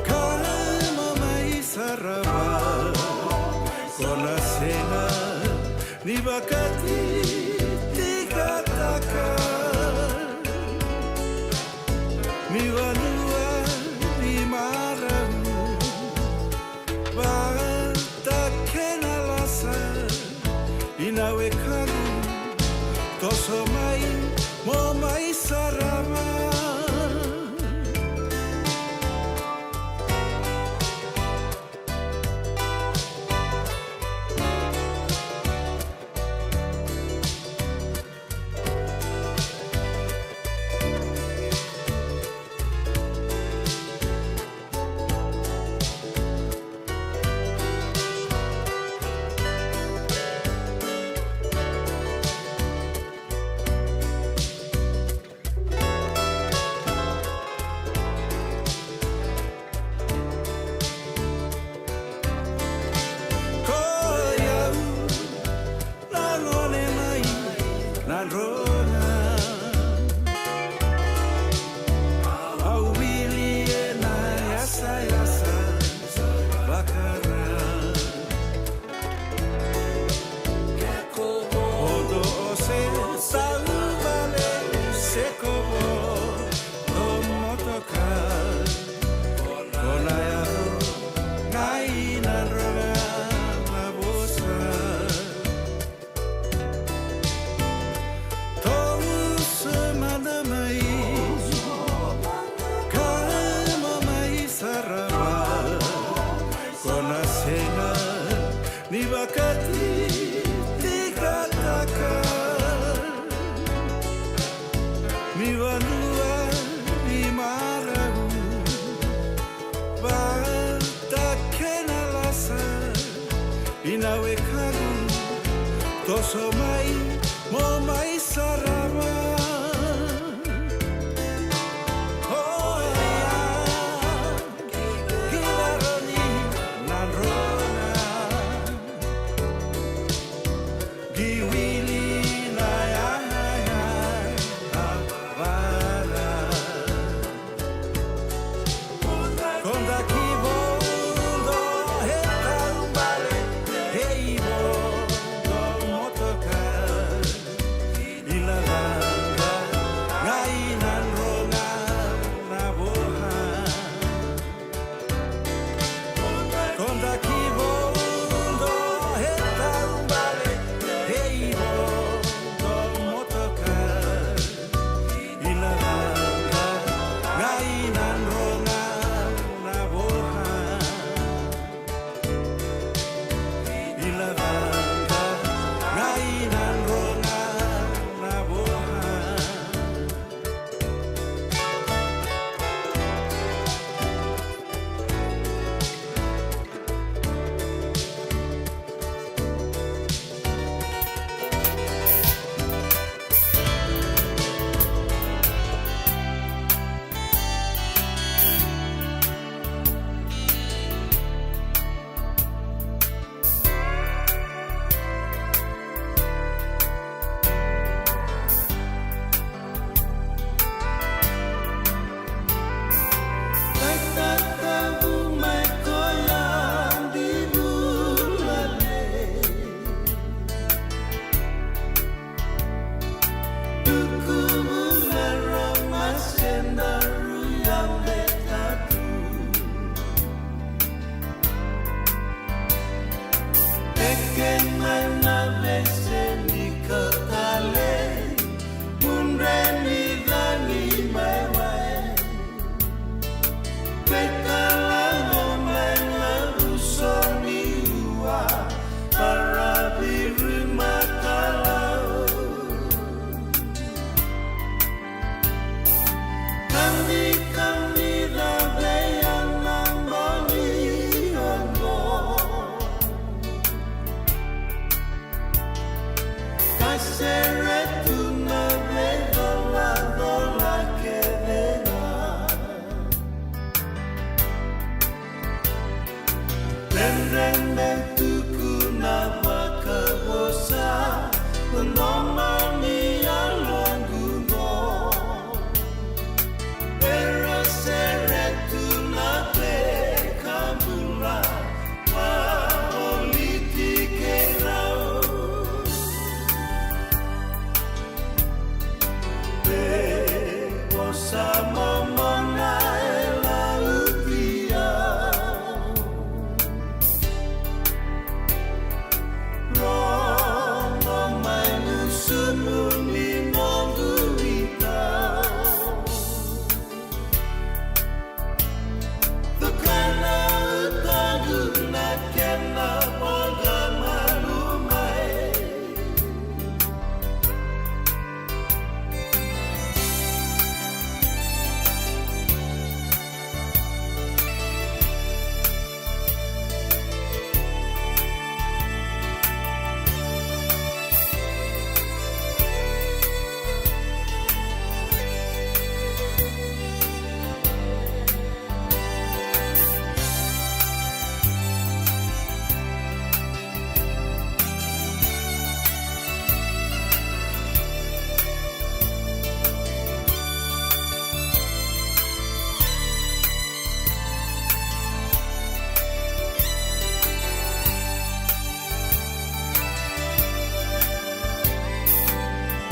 kamo mai sara va, ko na sega ni vakatitikataka. Ni vanua ni marau, vata kei na lasa, i na wekaqu, toso mai, mo mai sarava. Ko i au na gone mai Nadroga, au wili ena yasayasa vakara. Vodo ose, taubale, se ko vodo motoka, ko na yaco ga i Nadroga na vosa. Toso mada mai, kamo mai sarava, ko na sega ni vakatitikataka. Ni vanua ni marau, vata kei na lasa, i na wekaqu, toso mai, mo mai sarava. Oya, ki laro ni Nadroga, qi wili na yaya na vara. Ko daki vodo he taubale, he i vodo motoka, Kena na vese ni katale, mudre ni dani mai wai. Pekala no mai na uso ni ua, para biri matalau. Kani kani da vei ana mani ono. Ka sere tu na veicolacola kece ga. Dredre me tukuna vakavosa na nomani yaloqu qo. Era sere tu na pe ka bula, vavoliti keirau. Pe vosa momona e lauti au. Rogo mai na sumu ni noqu itau. Tukana utaqu na kena voqa malumai.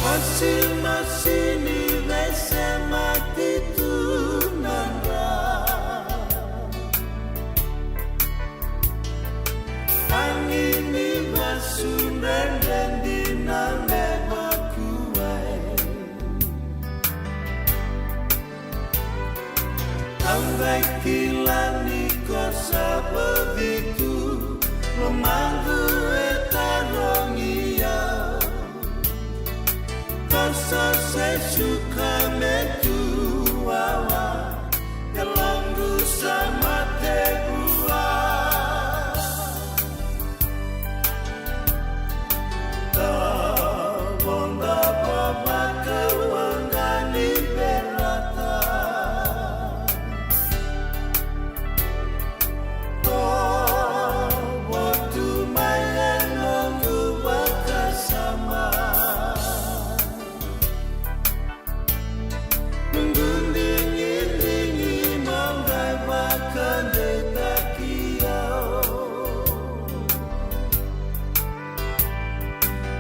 Masimasini veisemati tu na dra. Ani ni vasu dredre dina me vakuai. Au qai kila ni ko sa baci tu, lomaqu e tarogi au. Ko sa se suka me tu wawa, yaloqu sa mate vua. Tavoda vavaka waqa ni berata. Tovo tu mai e noqu vakasama. Noqu digidigi mo qai vakadeitaki au.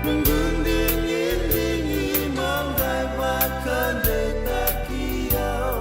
Noqu digidigi mo qai vakadeitaki au.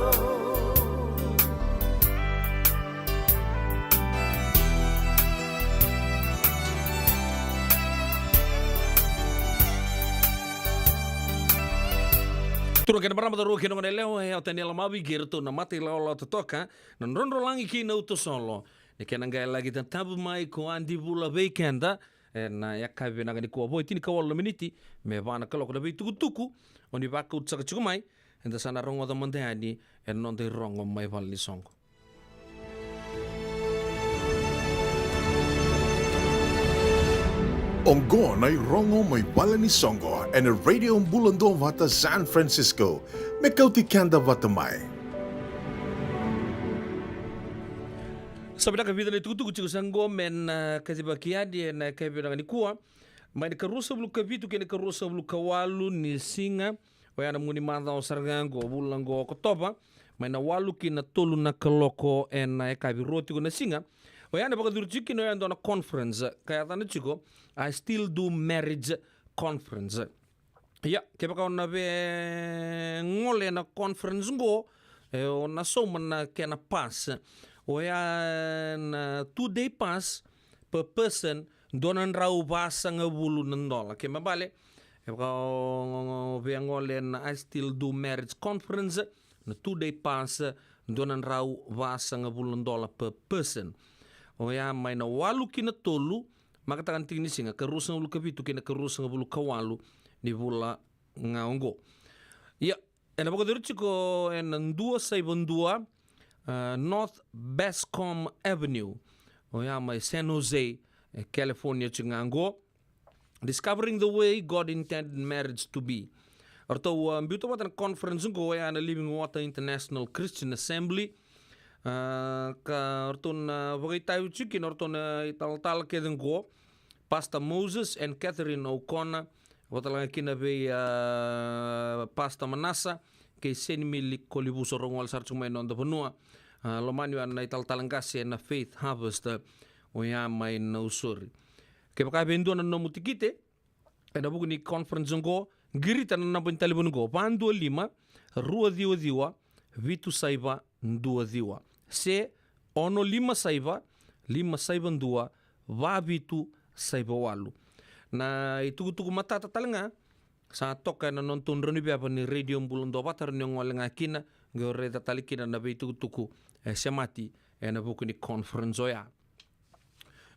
Turaga kei na marama, cauravou kei na goneyalewa, e, o Taniela Mavi kei iratou na mata ilawalawa totoka, na Drodrolagi kei na Uto Solo. Ni kena qai laki tatabu mai ko Adi Vula vei keda, e, na yakavi vinaka nikua, vo e tinikawalu na miniti me va na kaloko. Na veitukutuku o ni vakauta saka tiko mai, eda sa na rogoca mada yani e na noda irogo mai valenisoqo. Oqo na irogo mai valenisoqo e na Radio Bula Duavata San Francisco, me kauti keda vata mai. Sa vinaka, vica na itukutuku tiko saka qo me na kacivaki yani e na yakavi vinaka nikua. Mai na ikaruasagavulu ka vitu kei na ikaruasagavulu ka walu ni siga, oya na mua ni macawa sara ga qo, vula qo Okotova, mai na walu ki na tolu na kaloko e na yakavi, rua tiko na siga. Oya na vakayacori tiko kina oya e dua na conference ka yacana tiko I Still Do Marriage Conference. Ia, kevaka o na via gole e na conference qo, e, o na sauma na kena pass. Oya na two day pass, per person, dua na drau vasagavulu na dola. Ke me bale, e vaka o, o, o via gole na I Still Do Marriage Conference, na two day pass, dua na drau vasagavulu na dola per person. Oya mai na walu ki na tolu, makataka na tiki ni siga, ka ruasagavulu ka vitu kei na ka ruasagavulu ka walu ni vula ga oqo. Ia, ena vakayacori tiko ena dua saiva dua, uh, North Bascom Avenue. Oya mai San Jose, e California tiko ga oqo. Discovering the Way God Intended Marriage to Be. Ratou, uh, biuta vata na conference oqo, oya na Living Water International Christian Assembly. Uh, ka ratou na vakaitavi tiko kina ratou na italatala kece oqo, Pastor Moses and Catherine O'Connor, vata tale ga kina vei, uh, Pastor Manasa kei Senimili Kolivuso, rau gole sara tiko mai na noda vanua. Uh, lomani oya na italatala qase na Faith Harvest, uh, oya mai Nausori. Kevaka e vei dua na nomu tikite ena vuku ni conference oqo, qirita na naba ni talevoni oqo: va dua lima, rua ciwa ciwa, vitu saiva dua ciwa, se ono lima saiva, lima saiva dua, va vitu saiva walu. Na itukutuku matata tale ga sa toka ena nodatou drau ni veva ni Radio Bula Duavata, rawa ni o gole ga kina, qai o raica tale kina na veitukutuku e semati ena vuku ni conference oya.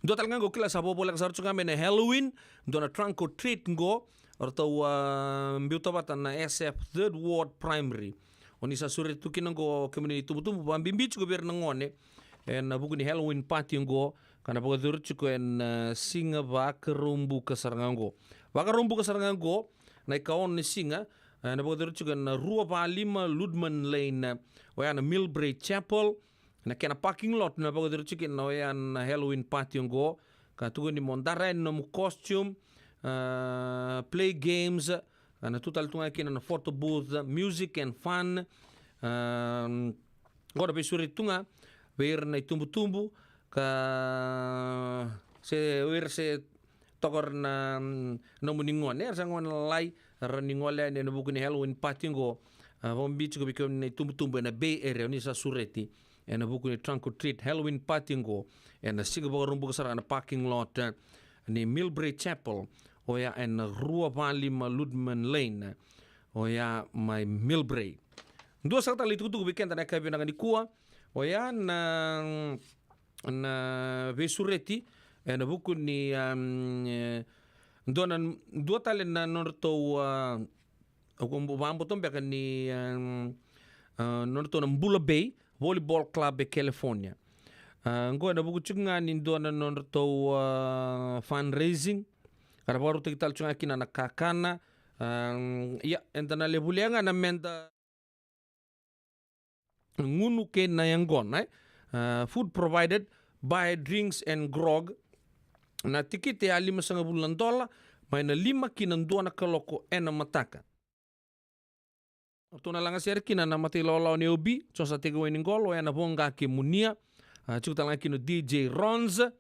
Dua tale ga qo, kila, sa vakavoleka sara tu ga mai na Halloween, dua na trunk or treat qo, o ratou, ah, biuta vata na S F Third Ward Primary. O ni sa sureti tu kina qo, kemuni na itubutubu, vakabibi tiko vei ira na gone ena vuku ni Halloween party qo, ka na vakayacori tiko ena, ah, siga Vakaraubuka sara ga qo. Vakaraubuka sara ga qo, na ikaono ni siga, eh, na vakayacori tiko ena rua va lima Ludman Lane, eh, oya na Millbrae Chapel. Na kena parking lot na vakayacori tiko kina oya na Halloween party oqo. Ka tukuni mo dara yani nomu costume, ah, play games, ah, na tu tale tu ga kina na photo booth, music and fun. Ah, qo na veisureti tu ga vei ira na itubutubu, ka se o ira se toka o ira na, mm, nomuni gone, era sa gone lalai, rawa ni gole yani ena vuku ni Halloween party qo. Ah, vakabibi tiko vei kemuni na itubutubu ena Bay Area, o ni sa sureti ena vuku ni trunk or treat Halloween party qo, ena siga Vakaraubuka sara ga na parking lot, eh, ni Millbrae Chapel, oya ena rua va lima Ludman Lane, oya mai Millbrae. Dua saka tale na itukutuku vei keda na yakavi vinaka nikua, oya na, na veisureti ena vuku ni, um, eh, dua na, dua tale na nodratou, ah, au vakaboto beka ni, um, ah, nodratou na Bula Bay Volleyball Club e California. Ah, qo ena vuku tiko ga ni dua na nodratou, ah, fundraising, ka na vakarautaki tale tiko ga kina na kakana. Ah, ia, eda na levu lia ga na meda gunu kei na yaqona, eh? Ah, food provided, buy drinks and grog. Na tikite e limasagavulu na dola, mai na lima ki na dua na kaloko ena mataka. Ratou na lagasere kina na matailawalawa ni O B, Josa Tekewai ni Qolo, ena Voqa kei Munia. Ah, tiko tale ga kina o D J Ronz. Ah,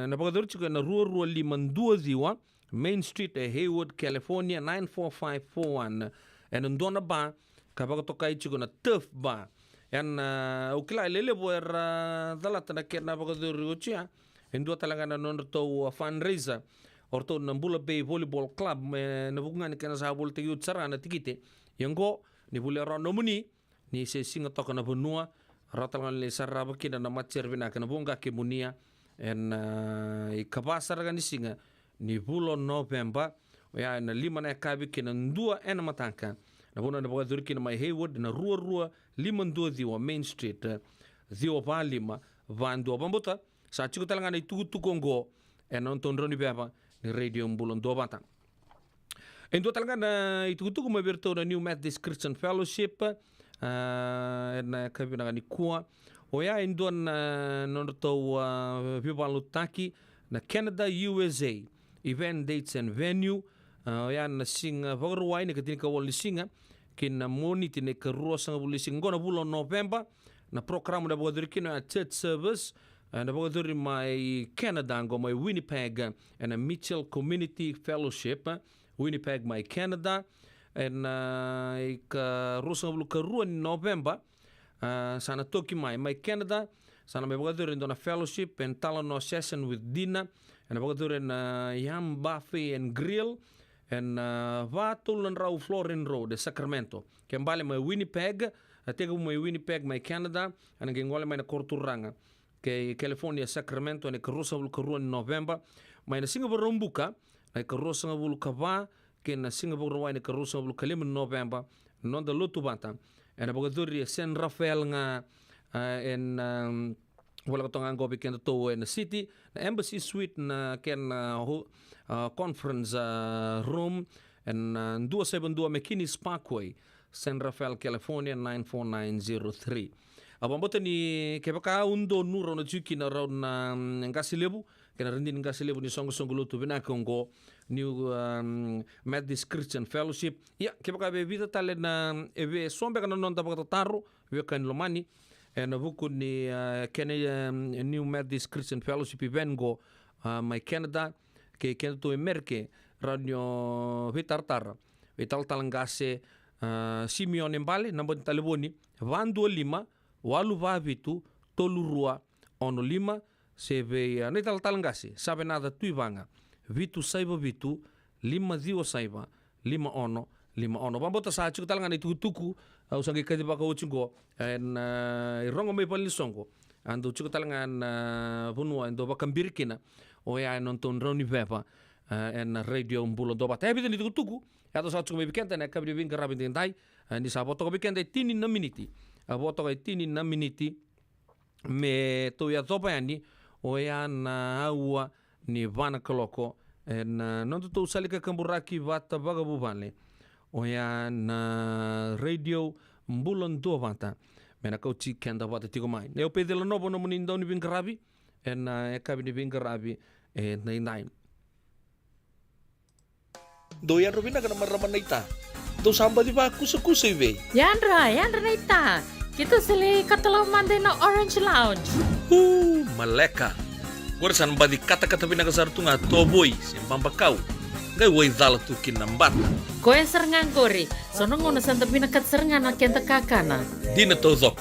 na vakayacori tiko ena rua rua lima dua ciwa Main Street e Hayward, California, nine four five four one. Ena dua na ba ka vakatokai tiko na Turf Bar. Ena, ah, au kila e lelevu era calata na kena vakayacori oti ya. E dua tale ga na nodratou, ah, fundraiser o ratou na Bula Bay Volleyball Club, me na vuku ga ni kena sa volitaki oti sara na tikite. Ia qo, ni volia rawa nomuni, ni se siga toka na vanua, rawa tale ga ni sarava kina na matasere vinaka ena Voqa kei Munia, ena, ah, ikava sara ga ni siga ni vula o Noveba, oya ena lima na yakavi ki na dua ena mataka. Na vanua ena vakayacori kina mai Hayward, na rua rua lima dua ciwa Main Street, eh, ciwa va lima va dua. Vakabauta sa tiko tale ga na itukutuku oqo ena nodatou drau ni veva ni Radio Bula Duavata. E dua tale ga na itukutuku mai vei iratou na New Methodist Christian Fellowship, ah, ena yakavi vinaka nikua. Oya e dua na nodratou, ah, veivakalotutaki, na Canada U S A, event dates and venue. Ah, oya na siga Vakarauwai na ikatini ka walu ni siga ki na Moniti na ikaruasagavulu ni siga qo na vula o Noveba. Na program na vakayacori kina oya church service, eh, na vakayacori mai Canada qo mai Winnipeg, eh, ena Mitchell Community Fellowship, eh, Winnipeg mai Canada, ena, ah, ikaruasagavulu ka rua ni Noveba. Ah, sa na toki mai, mai Canada, Sa na mai vakacuri e dua na fellowship and talanoa session with dinner. Ena vakacuri ena Yam Buffet and Grill ena va tolu na drau Florin Road e Sacramento. Ke bale mai Winnipeg, a tekivu mai Winnipeg mai Canada, ena qai gole mai na koro turaga kei California Sacramento ena ikaruasagavulu karua ni Noveba. Mai na siga Vakaraubuka na ikaruasagavulu kava kei na siga Vakarauwai na ikaruasagavulu kalima ni Noveba, noda lotu vata. Ena vakacuri e San Rafael ga, a, ena, um, voleka toka ga qo vei kedatou ena city, na Embassy Suite na kena, uh, ho-, uh, conference, uh, room, ena, uh, dua saiva dua McKinney's Parkway, San Rafael, California, nine four nine zero three. A, vakabauta ni kevaka au donu rau na tiko kina rau na, mm, qase levu, kei na radini qase levu ni soqosoqo lotu vinaka oqo, New, um, Methodist Christian Fellowship. Ia, kevaka e vica tale na, e via so beka na noda vakatataro, veiwekani lomani, ena vuku ni, uh, kena, um, New Methodist Christian Fellowship event qo, uh, mai Canada, kei kedatou e Merika, rawa ni o veitaratara vei talatala qase, uh, Simione Bale, naba ni talevoni, va dua lima, walu va vitu, tolu rua, ono lima, se vei, a, na italatala qase, Savenaca Tuivaga, vitu saiva vitu, lima ciwa saiva, lima ono, lima ono. Vakabauta sa tiko tale ga na itukutuku, a, au sa qai kacivaka oti qo, ena, a, irogo mai valenisoqo, a dau tiko tale ga na vanua e dau vakabiri kina, oya ena nodatou drau ni veva, a, ena Radio Bula Duavata. E vica na itukutuku e yaco saka tiko mai vei keda ena yakavi ni veiqaravi edaidai, a, ni sa vo toka vei keda e tini na miniti. A, vo toka e tini na miniti me tou yacova yani, oya na aua ni va na kaloko, ena, a, nodatou sala ni kakaburaki vata vakavuvale, oya na Radio Bula Duavata, me na kauti keda vata tiko mai. Ia, o Pecila Novo nomuni dau ni veiqaravi ena, a, yakavi ni veiqaravi edaidai. Dou yadra vinaka na marama naita. Dou sa baci vakusakusa i vei? Yadra, yadra naita. Keitou sa lai katalau mada ina Orange Lounge. Uu, maleka. Qori sa na baci katakata vinaka sara tu ga tovoi se babakau. Qai waicala tu kina na bata. Koya sara ga qori. So na gauna sa da vinakata sara ga na keda kakana. Dina taucoko.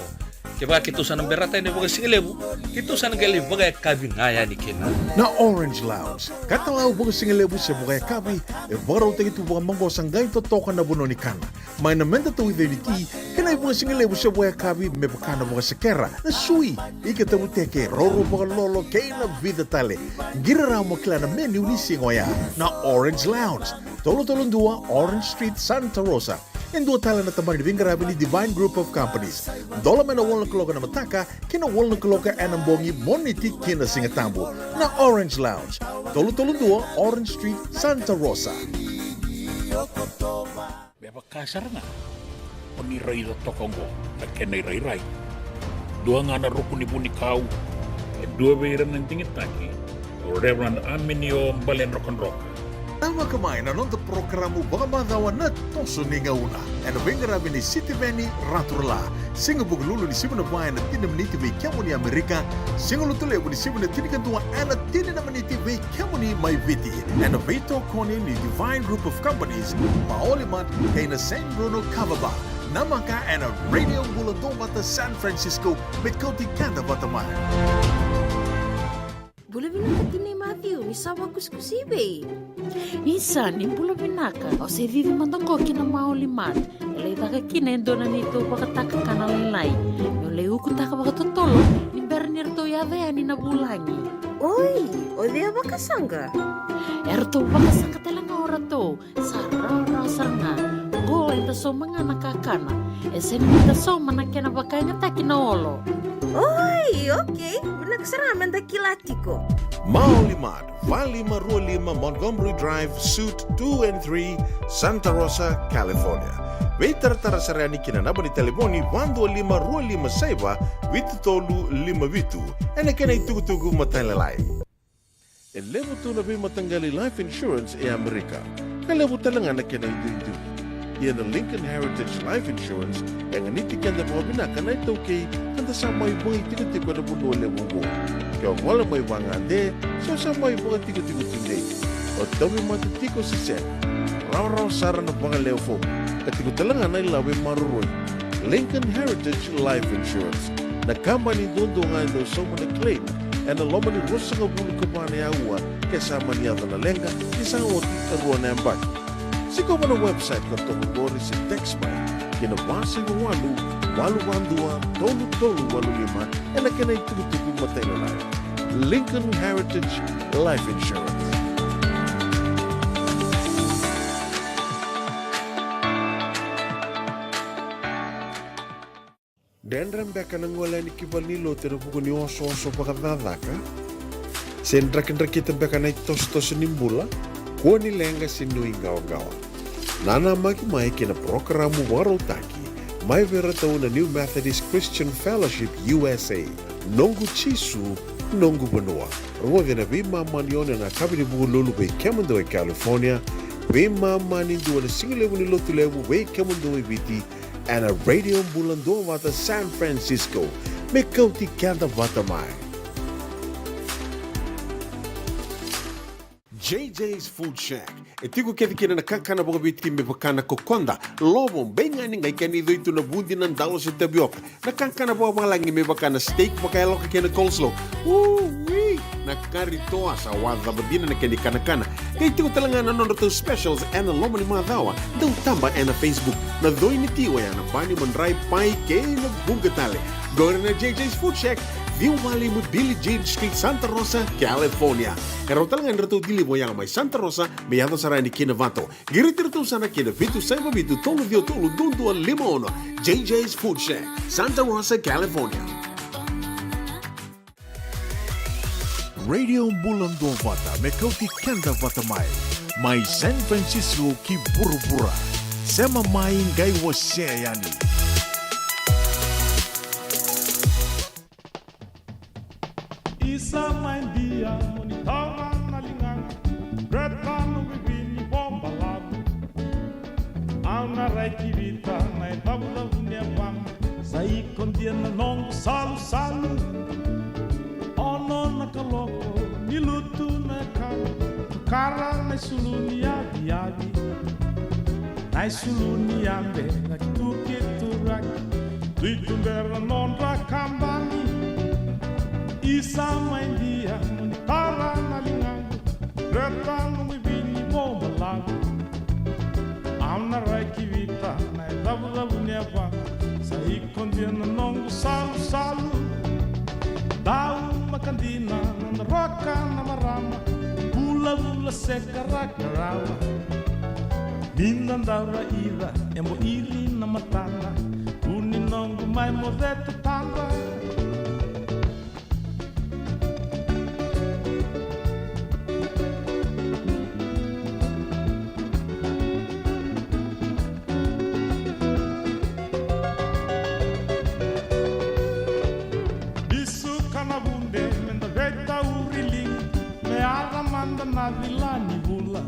Kevaka keitou sa na berata yani vakasigalevu, keitou sa na qai lai vakayakavi ga yani kina. Na Orange Lounge, katalau vakasigalevu se vakayakavi, e vakarautaki tu vakamaqosa qai totoka na vanua ni kana. Mai na medatou iceu ni ti, kei na ivakasigalevu se vakayakavi me vaka na vakasekera, na sui, ika tavuteke, roro vakalolo, kei na vica tale. Qiri rawa mo kila na menu ni siga oya. Na Orange Lounge, tolu tolu dua Orange Street, Santa Rosa. E dua tale na tabana ni veiqaravi ni Divine Group of Companies. Dola mai na walu na kaloko ena mataka ki na walu na kaloko ena bogi, Moniti ki na Sigatabu. Na Orange Lounge, tolu tolu dua Orange Street, Santa Rosa. Me vaka sara ga o ni raica toka oqo na kena irairai. Dua ga na ruku ni vunikau, e dua vei ira na digitaki, o Reverend Aminio Baledrokadroka. Namaka mai na noda porokaramu vakamacawa Na Toso ni Gauna, ena veiqaravi ni Sitiveni Raturala. Siga Vukelulu ni sivi na va ena tini na miniti vei kemuni Amerika, Siga Lotulevu ni sivi na tinikadua ena tini na miniti vei kemuni mai Viti. Ena veitokoni ni Divine Group of Companies, Maoli Mart, kei na Saint Bruno Kava Bar. Namaka ena Radio Bula Duavata San Francisco, me kauti keda vata mai. Bula vinaka tinai Matthew, ni sa vakusakusa i vei? Isa, ni bula vinaka. Au se cici mada qo ki na Maoli Mart. E lai caka kina e dua na neitou vakatakakana lailai. Meu lai ukutaka vakatotolo ni bera ni ratou yaco yani na vulagi. Oi, o cei a vakasaqa? Eratou vakasaqa tale ga o ratou. Sa rawarawa sara ga. Qo eda sauma ga na kakana. E sega ni da sauma na kena vakayagataki na olo. Oi, okei. Vinaka sara ga meda kila tiko. Maoli Mart, va lima rua lima Montgomery Drive, Suite two and three, Santa Rosa, California. Veitaratara sara yani ki na naba ni talevoni va dua lima rua lima saiva vitu tolu lima vitu. Ena kena itukutuku matailalai. E levu tu na veimataqali life insurance e Amerika, ka levu tale ga na kena iduidui. Ia na Lincoln Heritage Life Insurance e ganiti keda vakavinaka na iTaukei, ka da sa mai vakaitikotiko ena vanua levu oqo. Ke o gole mai vagade, se o sa mai vakatikotiko tudei, o tauvimate tiko se sega, rawarawa sara na vakalewe fomu, ka tiko tale ga na ilavo e maroroi. Lincoln Heritage Life Insurance. Na kabani duadua ga e dau sauma na claim ena loma ni ruasagavulu ka va na aua ke sa mani yaco na leqa, ni sa oti e rua na yabaki. Sikova na website ka toka qori se text mai ki na va saiva walu, walu va dua, tolu tolu walu lima ena kena itukutuku matailalai. Lincoln Heritage Life Insurance. Dredre beka na gole yani ki valenilotu ena vuku ni osooso vakacakacaka? Se drakidrakita beka na itosotoso ni bula? Kua ni leqa se nuiqawaqawa. Nanamaki mai ki na parokaramu vakarautaki mai vei iratou na New Methodist Christian Fellowship U S A, Noqu Jisu, Noqu Vanua. Rogoci ena veimama ni ono ena yakavi ni Vukelulu vei kemudou e California, veimama ni dua ena sigalevu ni Lotulevu vei kemudou e Viti, ena Radio Bula Duavata San Francisco. Me kauti keda vata mai. J J's Food Shack. E tiko kece kina na kakana vakaviti me vaka na kokoda, lovo, beigani, qai kena icoi tu na vudi, na dalo se tavioka. Na kakana vakavalagi me vaka na steak vakayaloka kei na coleslaw. Ui! Na kari toa sa wacava dina na kena ikanakana. Qai tiko tale ga na nodratou specials ena loma ni macawa. Dau taba ena Facebook. Na coi ni ti oya na bani, madrai, pai kei na vuqa tale. Qori na J J's Food Shack, ciwa walu lima Billie Jean Street, Santa Rosa, California. E rawa tale ga ni ratou deliver oya mai Santa Rosa me yaco sara yani ki Novato. Qiriti iratou sara ki na vitu saiva vitu tolu ciwa tolu dua dua lima ono. J J's Food Shack, Santa Rosa, California. Radio Bula Duavata me kauti keda vata mai, mai San Francisco ki vuravura. Sema mai qai wasea yani. Isa mai dia mo ni taura na ligaqu, reta noqu ivini vobalavu. Au na rai ki vita na icavucavu ni yavana, sa iko dia na noqu salusalu. Ono na kaloko ni lutu na yakavi, tukara na isulu ni yaviyavi. Na isulu ni yabe na kitukituraki, tu i tubera nodra kabani. Isa mai dia mo ni tara na ligaqu, reta noqu ivini vobalavu. Au na rai ki vita na icavucavu ni yavana, sa iko dia na noqu salusalu. Dau maka dina na noda roka na marama, vulavula se karaka rawa. Ni da dau raica e bo iri na matada, vu ni noqu mai moce tatada. Bisu ka na vude me da veitauri ligi, me ara mada na vila ni vula.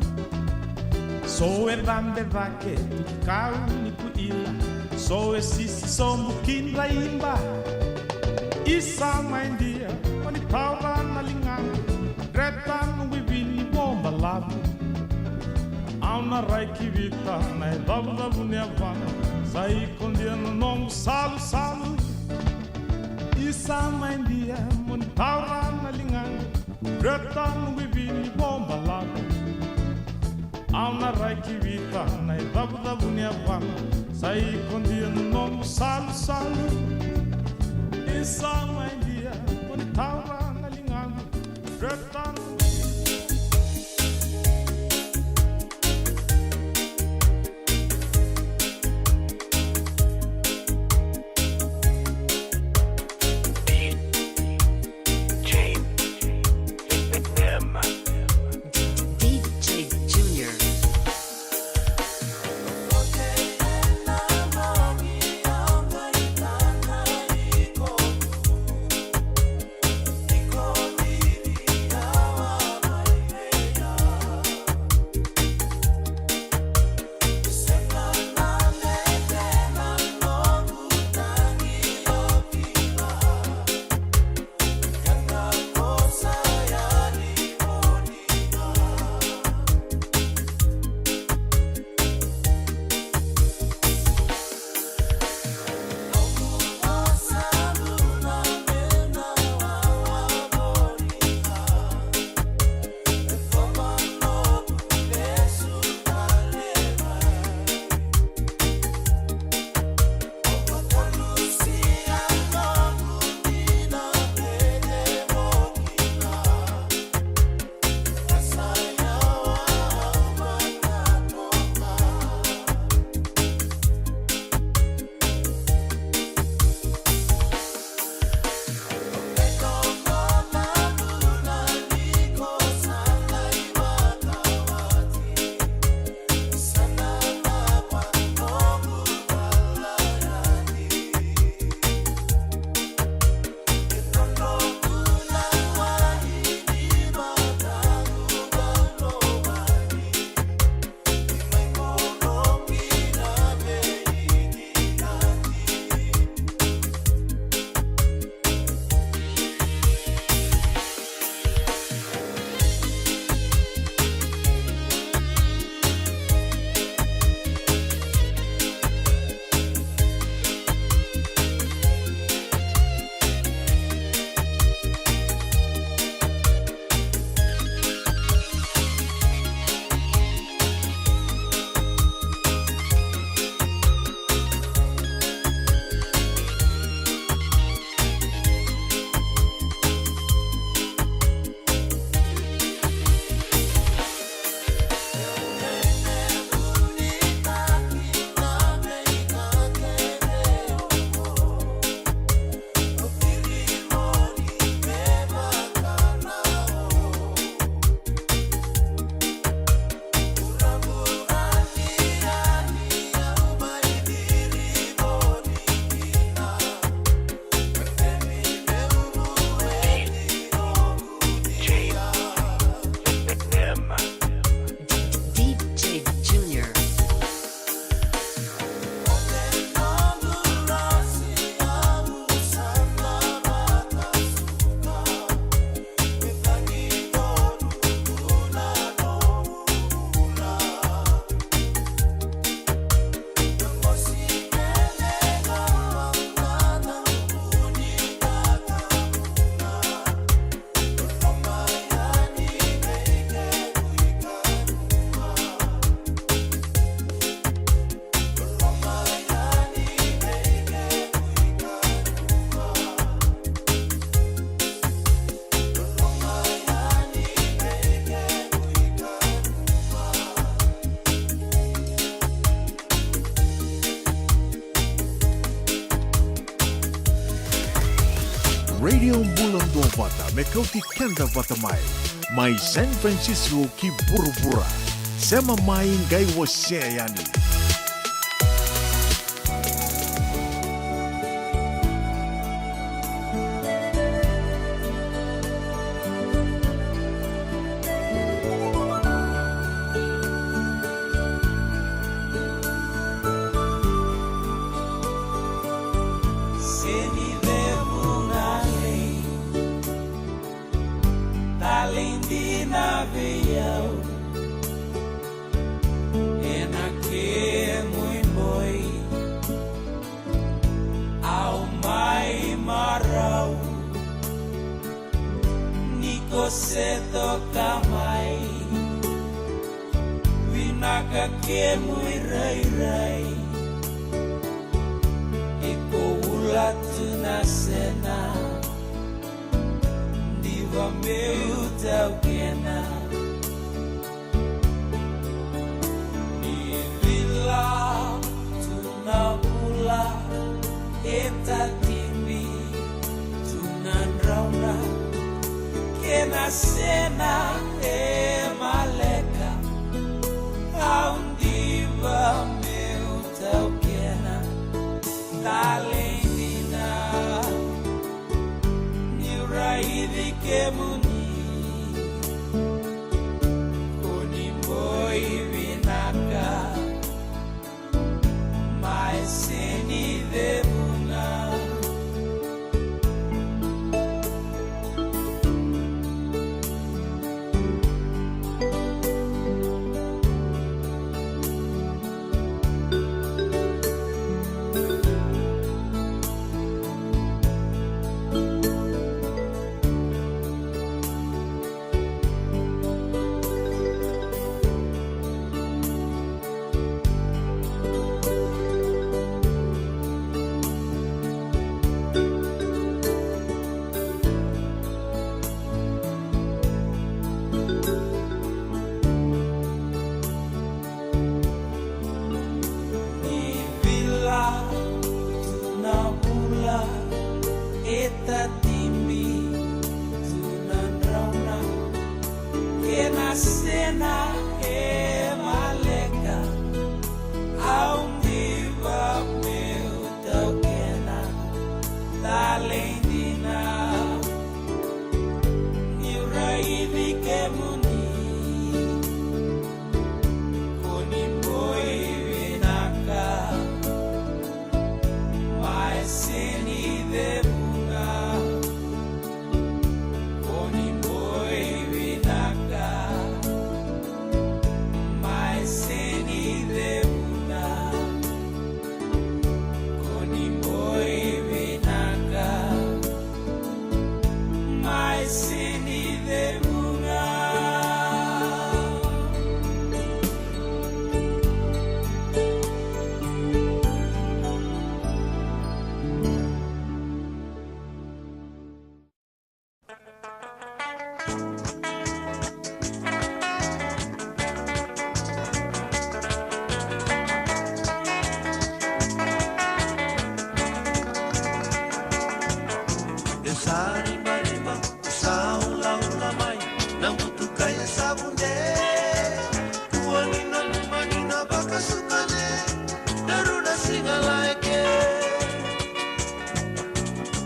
So e dabe cake tu ki kau ni kuila, so e sisi sobu ki draiba. Isa mai dia mo ni taura na ligaqu, reta noqu ivini vobalavu. Au na rai ki vita na icavucavu ni yavana, sa iko dia na noqu salusalu. Isa mai dia mo ni taura na ligaqu, reta noqu ivini vobalavu. Au na rai ki vita na icavucavu ni yavana, sa iko dia na noqu salusalu. Isa mai dia mo ni taura na ligaqu, reta noqu Bula duavata me kauti keda vata mai, mai San Francisco ki vuravura. Sema mai, qai wasea yani. Seni levu na lei, talei dina vei au. Ena kemu iboi au mai marau, ni ko se toka mai. Vinaka kemu irairai, iko ula tu na sena. Diva meu taukena. Ni vila tu na vula, e tatibi tu na drauna, kena sena e maleka. Au diva meu taukena. Talei dina, niu raici kemuni, ko ni boi vinaka, mai seni cevuna. Ni vila tu na vula, e tatibi tu na drauna, kena sena e maleka. Au diva meu taukena. Talei dina, niu raici kemuni, ko ni boi vinaka, mai seni cevuna. Ko ni boi vinaka, mai seni cevuna. Ko ni boi vinaka, mai seni cevuna. E sa ribariba, e sa ulaula mai na butuka, e sa vude. Kua ni nanuma ni na vakasuka, ne daru na siga lailai ke.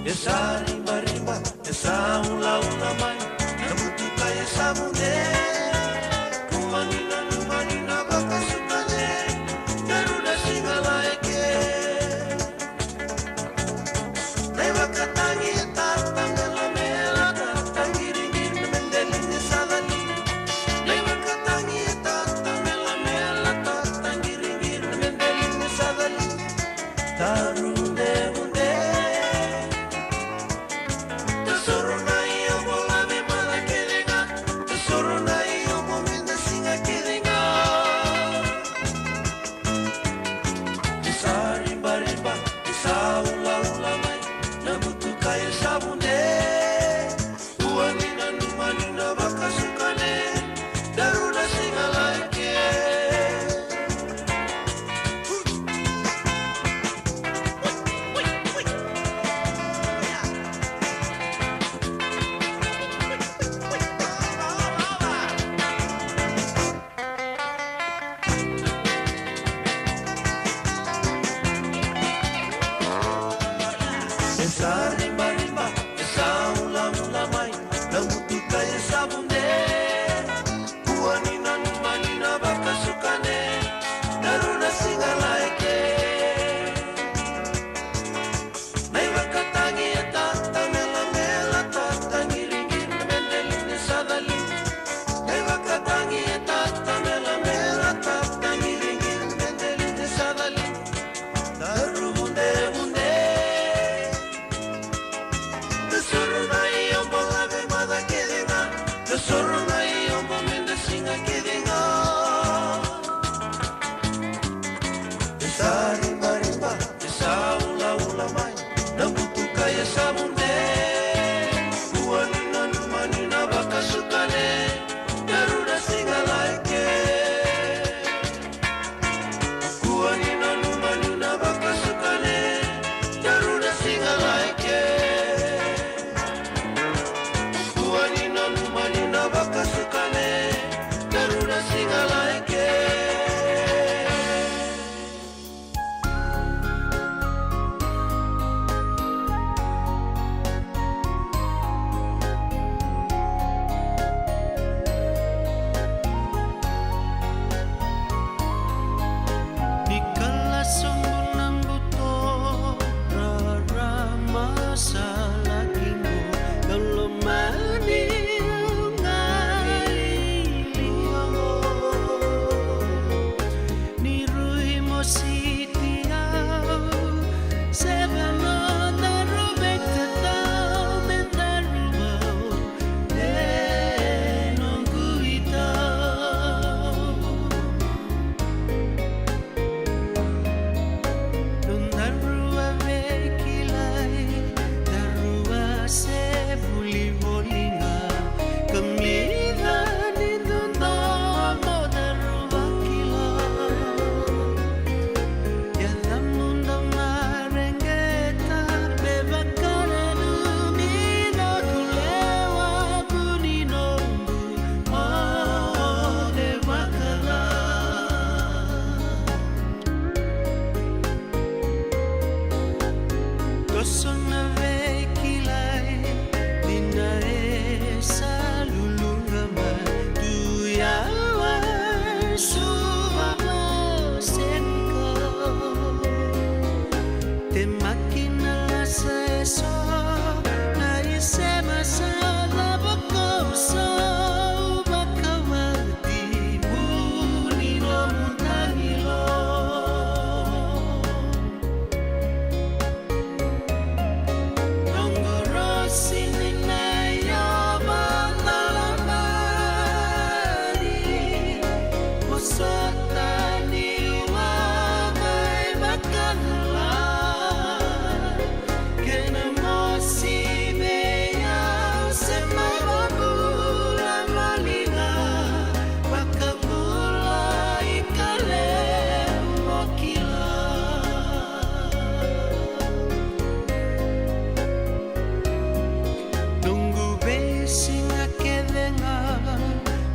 E sa ribariba, e sa ulaula mai na butu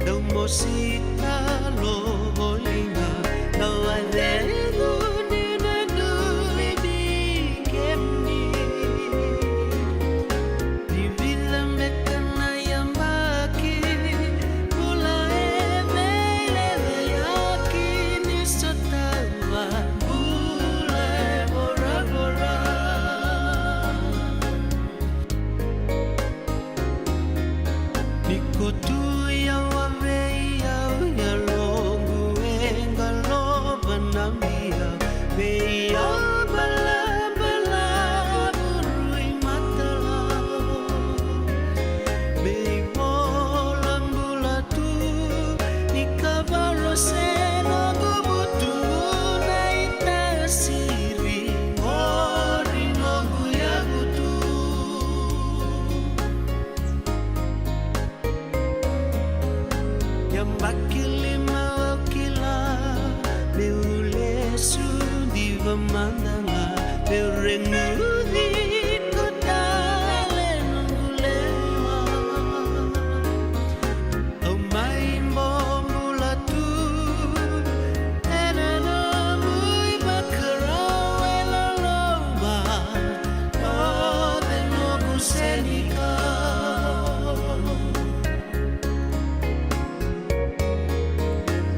Dau mosi talo voli ga, dau a cegu ni na dui ni kemuni. Ni vica beka na yabaki, bula e veilecayaki, ni sota va bula e voravora. Ni ko tu i au, a vei au, yaloqu e qalo vanamia, vei au balabala vurui matala. Vei vola bula tu, ni kavalo se noqu vutu, na itasiri, qori noqu yavutu. Yabaki lima au kila, meu lesu diva mada ga, meu reguci iko tale noqu lewa. Au mai bobula tu ena nomu ivakarau e loloma, o cei noqu senikau.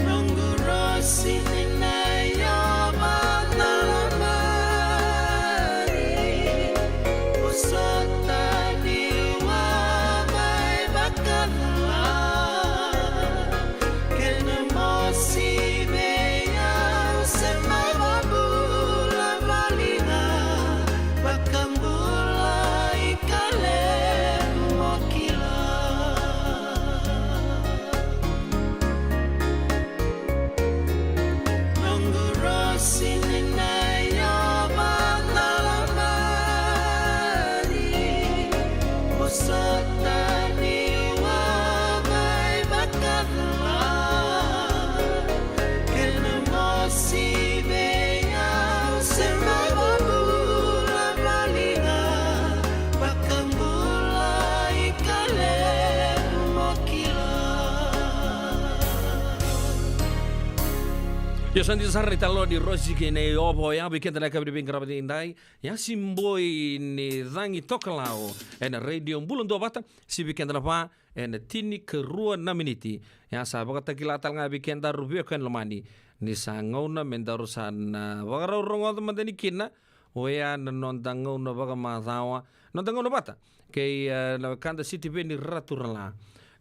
Noqu rosi ni na yava na lamari, vosota ni wavai vakacala. Kena mosi vei au se mai vabula voli ga, vakabula i Kalevu mo kila. Noqu rosi ni na yava na lamari, vosota ni wavai vakacala. Kena mosi vei au se mai vabula voli ga, vakabula i Kalevu mo kila. Io, sa dina sara na italanoa ni Rosi kei na Yova oya vei keda na yakavi ni veiqaravi edaidai. Ia, Siboi ni Cagi Tokalau ena Radio Bula Duavata, sivi keda na va ena tinikarua na miniti. Ia, sa vakatakila tale ga vei kedaru veiwekani lomani ni sa gauna me daru sa na vakarau rogoca mada ni kina, oya na noda gauna vakamacawa, noda gauna vata kei, e, na wekada Sitiveni Raturala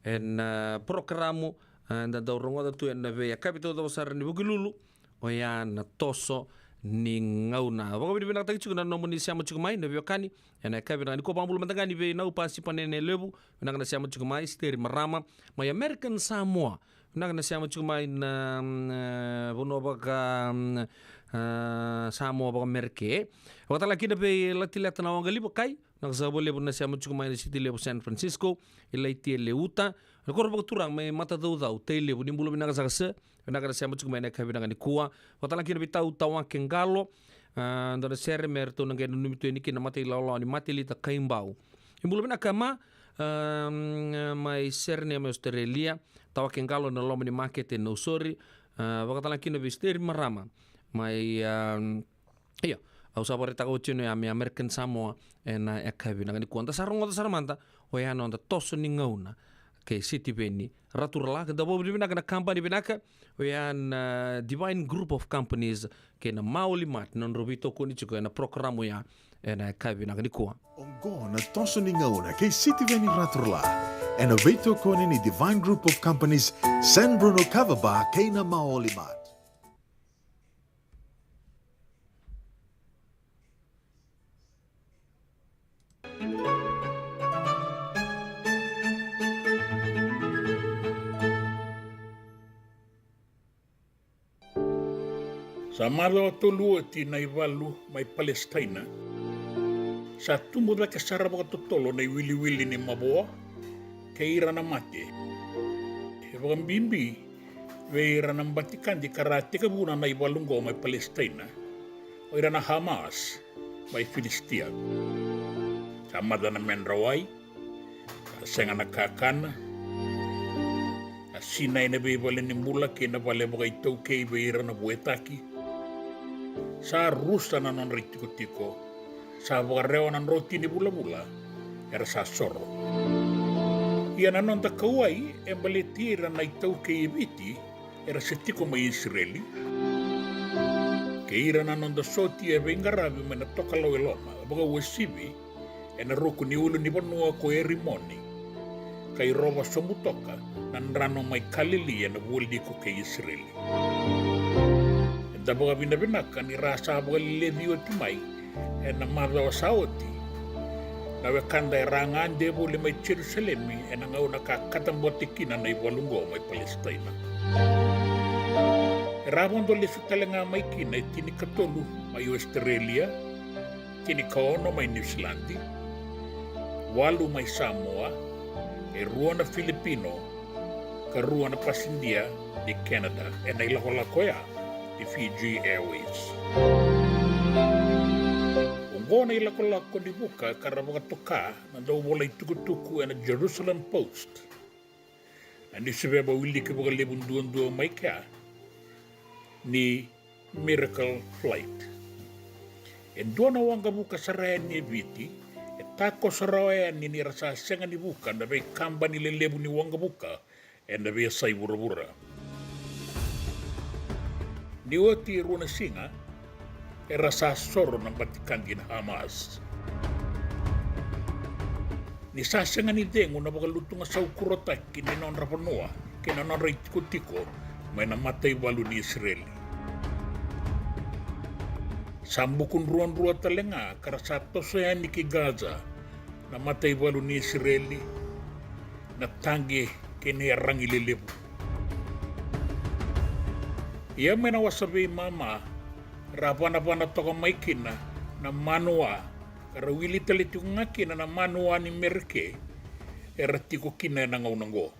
ena, e, porokaramu, e, da dau rogoca tu ena veiyakavi taucoko sara ni Vukelulu, oya na Toso ni Gauna. Vakavinavinakataki tiko na nomuni sema tiko mai na veiwekani ena yakavi vinaka nikua. Vakabula mada ga yani vei Nau Pasi Panene Levu, vinaka na sema tiko mai. Steri Marama mai American Samoa, vinaka na sema tiko mai na, mm, e, vanua vaka, mm, e, Samoa vakamerike. Vakatalega kina vei Latileta na Waqaliva Kai, vinaka saka vakalevu na sema tiko mai na Siti Levu San Francisco. Ilaitia Leuta, na koro vakaturaga mai Matacaucau, Tailevu, ni bula vinaka saka sir. Vinaka na sema tiko mai ena yakavi vinaka nikua. Vakatalega kina vei Tau Tawake Qalo, a, dua na sere me ratou na qai nanumi tu yani kina na matailawalawa ni Matelita Kaibau. Ni bula vinaka ma, a, mm, mai Sydney mai Australia. Tawake Qalo ena loma ni makete e Nausori. A, vakatalega kina vei Steri Marama mai, a, io, au sa vakaraitaka oti yani oya mai American Samoa ena yakavi vinaka nikua. Da sa rogoca sara mada oya na noda Toso ni Gauna kei Sitiveni Raturala. Ka da vakavinavinaka na kabani vinaka oya na Divine Group of Companies kei na Maoli Mart na nodrau veitokoni tiko ena porokaramu oya ena yakavi vinaka nikua. Oqo na Toso ni Gauna kei Sitiveni Raturala ena veitokoni ni Divine Group of Companies, San Bruno Kava Bar kei na Maoli Mart. Sa macawa tolu oti na ivalu mai Palesitaina sa tubu cake sara vakatotolo na iwiliwili ni mavoa kei ira na mate. E vakabibi vei ira na batikadi ka ra a tekivuna na ivalu oqo mai Palesitaina, o ira na Hamas mai Filisitia. Sa maca na medra wai, sa sega na kakana, sa Sinai na veivale ni bula kei na vale vakaitaukei vei ira na vuetaki. Sa rusa na nodra itikotiko. Sa vakarewa na droti ni vulavula, era sa soro. Ia na noda kauwai e baleti ira na iTaukei e Viti era se tiko mai Isireli, kei ira na noda sotia veiqaravi mai na tokalau e loma, vakauasivi ena ruku ni ulunivanua ko Erimoni, ka i Rova Sobutoka, na drano mai Kalili ena vualiku kei Isireli. Eda vakavinavinaka ni ra sa vakaleleci oti mai ena macawa sa oti na wekada era a gade voli mai Jerusalemi ena gauna ka katabote kina na ivalu oqo mai Palesitaina. Era a vodo lesu tale ga mai kina e tinikatolu mai Ositerelia, tinikaono mai Niusiladi, walu mai Samoa, e rua na Filipino, ka rua na pasidia ni Canada ena ilakolako oya ni Fiji Airways. Oqo na ilakolako ni vuka ka ra vakatoka na dauvolai tukutuku ena Jerusalem Post, na niusiveva wiliki vakalevu duadua mai kea ni Miracle Flight. E dua na waqavuka sara yani e Viti e takoso rawa yani ni ra sa sega ni vuka na veikabani lelevu ni waqavuka ena veiyasai vuravura. Ni oti e rua na siga, era sa soro na batikadi na Hamas. Ni sa sega ni cegu na vakalutuga saukurotaki ni nodra vanua kei na nodra itikotiko mai na mataivalu ni Isireli. Sa buku druadrua tale ga ka ra sa toso yani ki Gaza, na mataivalu ni Isireli, na taqe kei na iyaragi lelevu. Ia mai na wasa veimama, ra vanavana toka mai kina na manua, ka ra wili tale tiko ga kina na manua ni Mereke era tiko kina ena gauna oqo.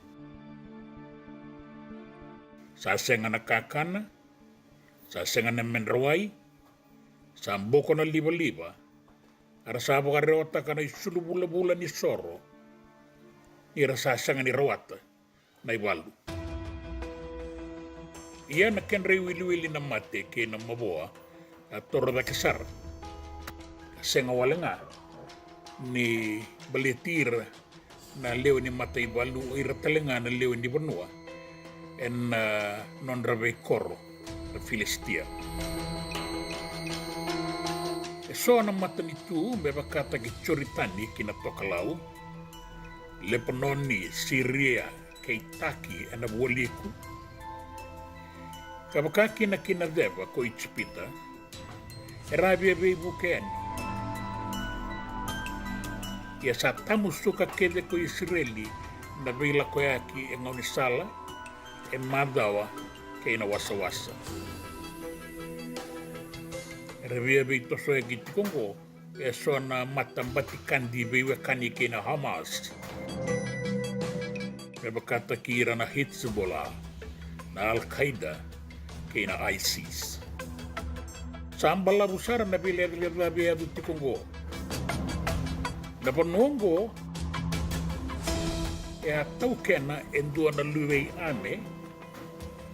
Sa sega na kakana, sa sega na medra wai, sa boko na livaliva, a ra sa vakarewataka na isulu vulavula ni soro, ni ra sa sega ni rawata na ivalu. Ia na kedra iwiliwili na mate kei na mavoa a toro cake sara. Ka sega wale ga ni baleti ira na lewe ni mataivalu, o ira tale ga na lewe ni vanua ena nodra veikoro na Filisitia. E so na matanitu me vakataki Joritani ki na tokalau, Lepanoni, Siria, kei Taki ena vualiku, ka vaka kina ki na ceva ko Ijipita, era a via veivuke yani. Ia sa tamusuka kece ko Isireli na veilakoyaki e gaunisala, e macawa, kei na wasawasa. Era via veitosoyaki tiko oqo e so na matabatikadi veiwekani kei na Hamas, me vakataki ira na Hezbollah, na Al-Qaeda, kei na ISIS. Sa balavu sara na veilecalecavi e yaco tiko oqo. Na vanua oqo e a taukena e dua na luvei Ame,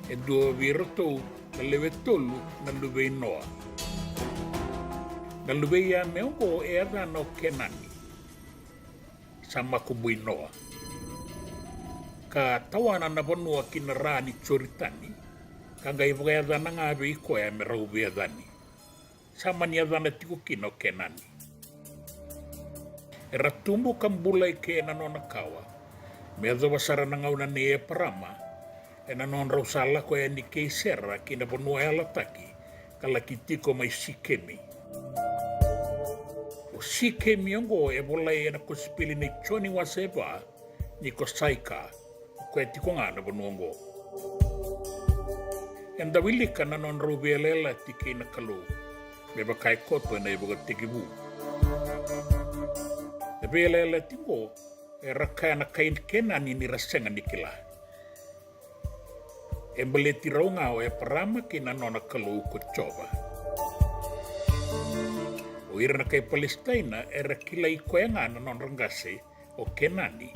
e dua vei iratou na lewe tolu na luvei Noa. Na luvei Ame oqo e yacana o Kenani, sa makubui Noa. Ka tawana na vanua ki na ra ni Joritani, ka qai vakayacana ga vei koya me rau veiyacani. Sa mani yacana tiko kina o Kenani. Era tubu ka bula eke ena nona kawa me yacova sara na gauna nei Eparama, ena nodrau sa lako yani kei Sera ki na vanua yalataki, ka laki tiko mai Sikemi. O Sikemi oqo e volai ena kosipeli nei Joni wase va, ni ko Saika, o koya tiko ga na vanua oqo. Eda wilika na nodrau veiyalayalati kei na Kalou, me vaka e koto ena iVakatekivu. Na veiyalayalati oqo era kaya na kai Kenani ni ra sega ni kila. E baleti rau ga o Eparama kei na nona Kalou ko Jiova. O ira na kai Palesitaina era kilai koya ga na nodra qase o Kenani,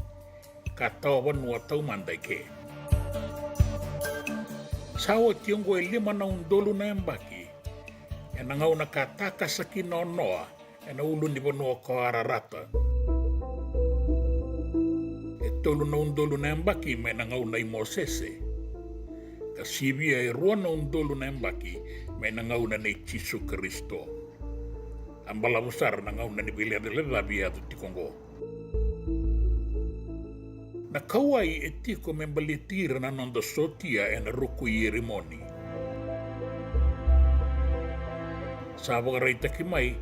ka tawa vanua taumada eke. Sa oti oqo e lima na udolu na yabaki ena gauna ka takasa kina o Noa ena ulunivanua ko Ararata. E tolu na udolu na yabaki mai na gauna i Mosese, ka sivia e rua na udolu na yabaki mai na gauna nei Jisu Karisito. A balavu sara na gauna ni veilecalecavi e yaco tiko oqo. Na kauwai e tiko me baleti ira na noda sotia ena ruku i Erimoni. Sa vakaraitaki mai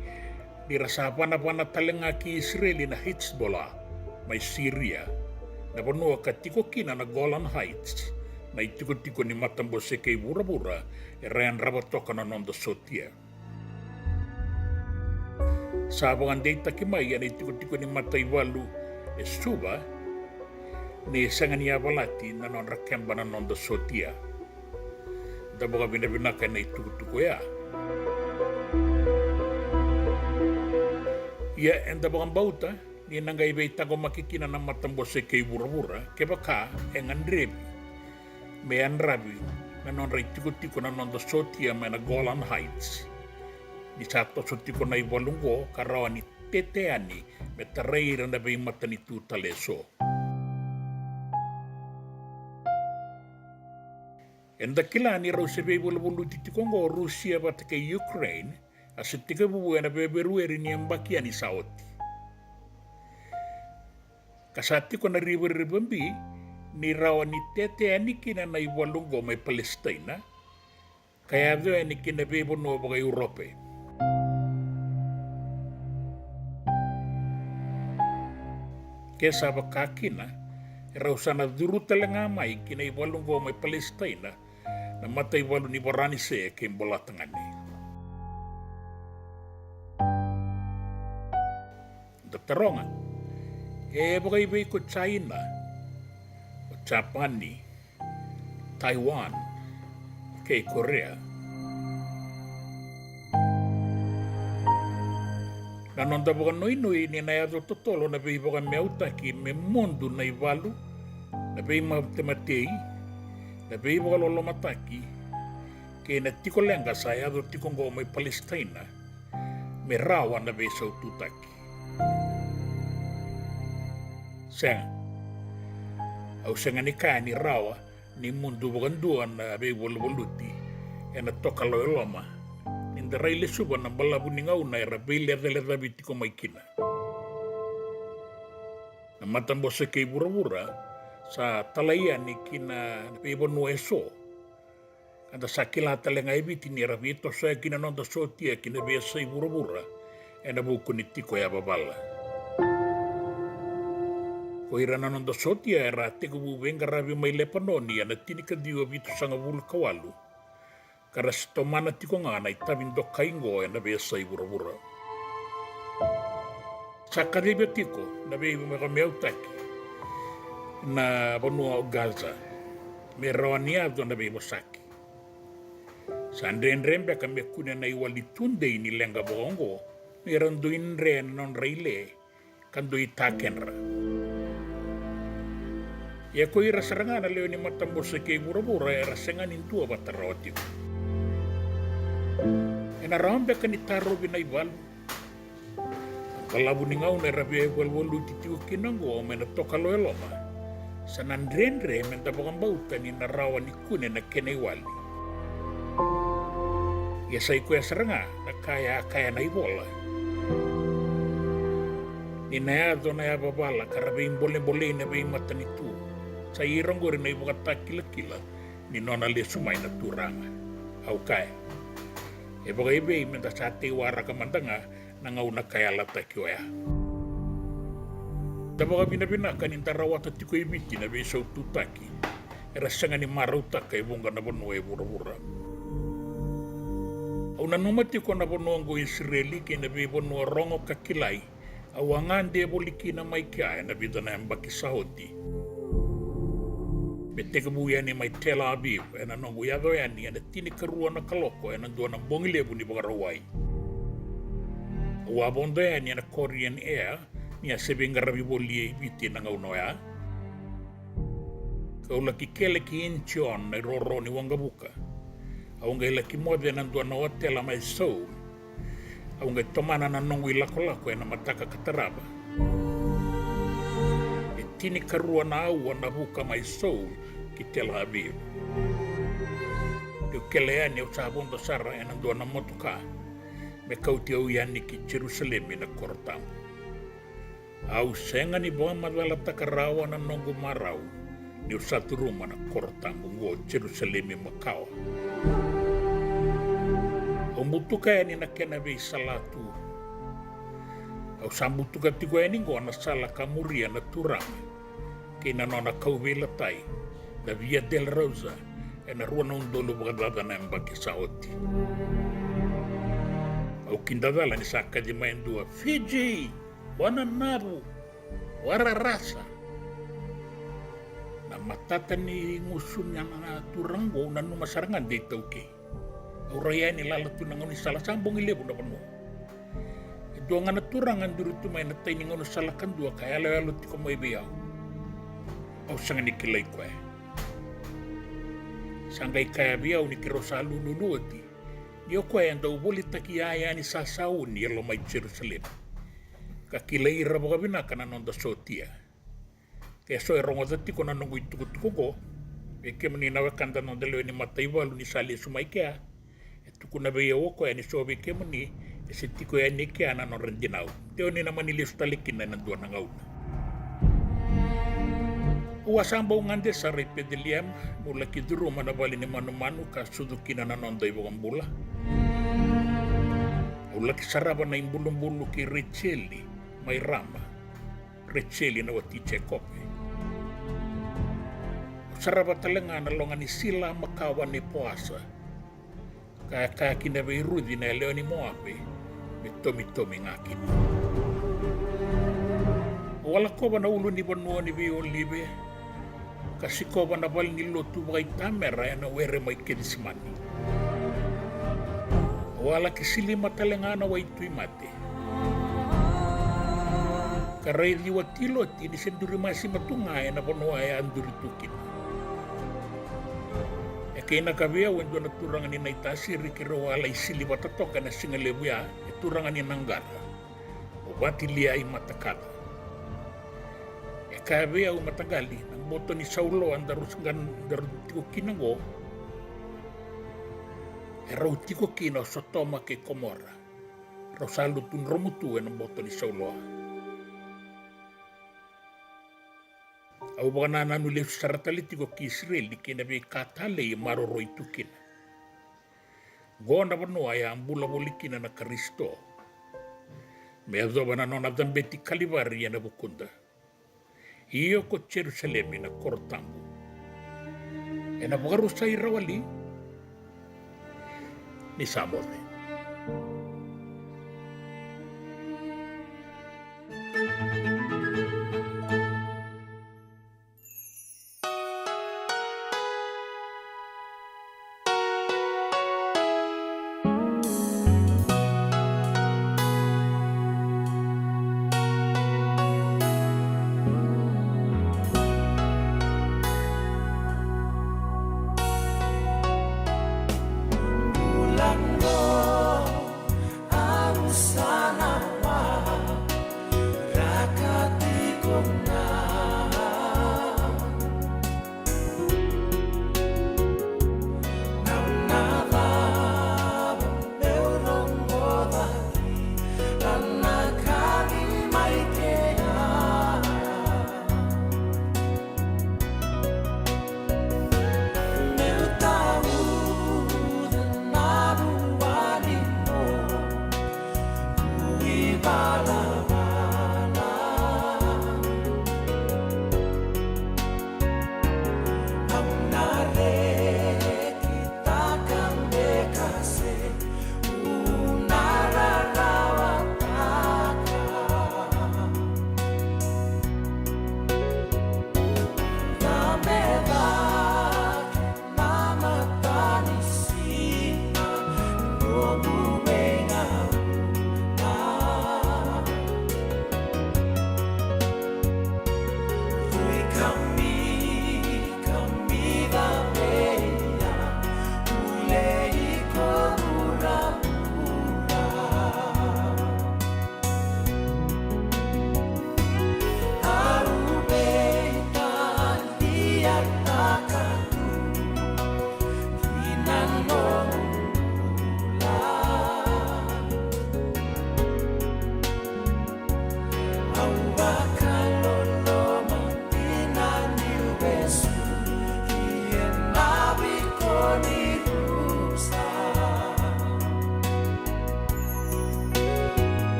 ni ra sa vanavana tale ga ki Isireli na Hezbollah mai Siria, na vanua ka tiko kina na Golan Heights, na itikotiko ni matabose kei vuravura era yadrava toka na noda sotia. Sa vakadeitaki mai ena itikotiko ni mataivalu e Suva ni sega ni yavalati na nodra keba na noda sotia. Da vakavinavinaka ena itukutuku oya. Ia eda vakabauta ni na qai veitaqomaki kina na matabose kei vuravura kevaka e gadrevi me yadravi na nodra itikotiko na noda sotia mai na Golan Heights, ni sa toso tiko na ivalu oqo ka rawa ni tete yani me tarai ira na veimatanitu tale eso. Eda kila ni rau se veivaluvaluti tiko oqo o Rusia vata kei Ukraine, a se tekivu ena Feperueri ni yabaki yani sa oti. Ka sa tiko na rivarivabi ni rawa ni tete yani kina na ivalu oqo mai Palesitaina ka yaco yani ki na veivanua vaka-Europe. Ke sa vaka kina, e rau sa na curu tale ga mai ki na ivalu oqo mai Palesitaina na mataivalu ni Varanise kei Bolatagane. Da taroga, e vakaivei ko China, o Japani, Taiwan kei Korea? Na noda vakanoinoi ni na yaco totolo na veivakameautaki me mudu na ivalu, na veimatematei, na veivakalolomataki kei na tiko leqa sa yaco tiko oqo mai Palesitaina me rawa na veisaututaki. Sega. Au sega ni kaya ni rawa ni mudu vakadua na veivaluvaluti ena tokalau e loma ni da rai lesuva na balavu ni gauna era veilecalecavi tiko mai kina. Na matabose kei vuravura sa talai yani ki na veivanua eso. Eda sa kila tale ga e Viti ni ra veitosoyaki na noda sotia ki na veiyasai vuravura ena vuku ni tiko yavavala. Ko ira na noda sotia era a tekivu veiqaravi mai Lepanoni ena tinikaciwa vitusagavulu ka walu, ka ra se tomana tiko ga na itavi dokai oqo ena veiyasai vuravura. Sa kaciva tiko na veivakameautaki na vanua o Gaza me rawa ni yaco na veivosaki. Sa dredre beka me kune na iwali tudei ni leqa vakaoqo me ra dui dre na nodra ile ka dui takedra. Ia ko ira sara ga na lewe ni matabose kei vuravura era sega ni duavata rawa tiko. Ena rawa beka ni tarovi na ivalu? Na balavu ni gauna era veivaluvaluti tiko kina oqo mai na tokalau e loma, sa na dredre me da vakabauta ni na rawa ni kune na kena iwali. Ia sa i koya sara ga na ka e a kaya na ivola, ni na yaco na yavavala ka ra veibolebolei na veimatanitu. Sa i ira oqori na ivakatakilakila ni nona lesu mai na Turaga. Au kaya, e vakaivei me da sa tei waraka mada ga na gauna ka yalataki oya. Da vakavinavinaka ni da rawata tiko e Viti na veisaututaki era sega ni marautaka e vuqa na vanua e vuravura. Au nanuma tiko na vanua oqo Isireli kei na veivanua rogo ka kilai au a gade voli kina mai kea ena vica na yabaki sa oti. Me tekivu yani mai Tel Aviv ena noqu yaco yani ena tinikarua na kaloko ena dua na bogi levu ni Vakarauwai. Au a vodo yani ena Korean Air ni a se veiqaravi voli e Viti ena gauna oya. Au laki kele ki Incheon, na iroro ni waqavuka. Au qai laki moce ena dua na otela mai Seoul. Au qai tomana na noqu ilakolako ena mataka ka tarava. E tinikarua na aua na vuka mai Seoul ki Tel Aviv. Niu kele yani, au sa vodo sara ena dua na motoka me kauti au yani ki Jerusalemi, na koro tabu. Au sega ni vakamacalataka rawa na noqu marau niu sa curuma na koro tabu oqo, Jerusalemi makawa. Au butuka yani na kena veisalatu. Au sa butuka tiko yani oqo na sala ka muria na Turaga kei na nona kauveilatai, na Via Dolorosa, ena rua na udolu vakacaca na yabaki sa oti. Au kidacala ni sa kaci mai e dua, "Fiji, Wananavu, Wararasa." Na matata ni gusu ni na turaga oqo, au nanuma sara ga de iTaukei. Au rai yani, lala tu na gaunisala, sa bogi levu na vanua. E dua ga na turaga duri tu mai na tai ni gaunisala kadua ka yaloyalo tiko mai vei au. Au sega ni kilai koya. Sa qai kaya vei au ni keirau sa lululu oti, ni o koya e dau volitaki iyaya ni sasauni e loma i Jerusalemi, ka kilai ira vakavinaka na noda sotia. Ke so e rogoca tiko na noqu itukutuku oqo, vei kemuni na wekada, noda lewe ni mataivalu ni sa lesu mai kea, e tukuna vei au o koya ni so vei kemuni e se tiko yani e kea na nodra dinau. De o ni na mani lesu tale kina ena dua na gauna. Au a sa bau gade sara i Peceliema, meu laki curuma na vale ni manumanu ka sucu kina na noda iVakabula. Au laki sarava na ibulubulu kei Rejeli mai Rama, Rejeli na wati Jekope. Au sarava tale ga na loga ni sila makawa nei Poasa, ka e kaya kina vei Ruci na yalewa ni Moape me tomitomi ga kina. Au a lakova na ulu ni vanua ni veiolive, ka sikova na vale ni lotu vakaitamera ena were mai Kecisemani. Au a laki silima tale ga na waitui mate, ka raici wati Loti ni se duri masima tu ga ena vanua e a duri tu kina. E keinaka vei au e dua na turaga ni Naitasiri, keirau a lai sili vata toka ena siga levu ya, e turaga ni Naqara, o Vatilia i Matakaca. E kaya vei au, "Mataqali, na boto ni sauloa daru, daru tiko kina oqo, e rau tiko kina o Sotoma kei Komora. Rau sa lutu dromu tu ena boto ni sauloa." Au vakanananu lesu sara tale tiko ki Isireli kei na veika talei e maroroi tu kina. Oqo na vanua e a bula voli kina na Karisito me yacova na nona cabeti Kalivari ena vukuda. Io, ko Jerusalemi na koro tabu, ena vakarusai rawa li? Ni sa moce.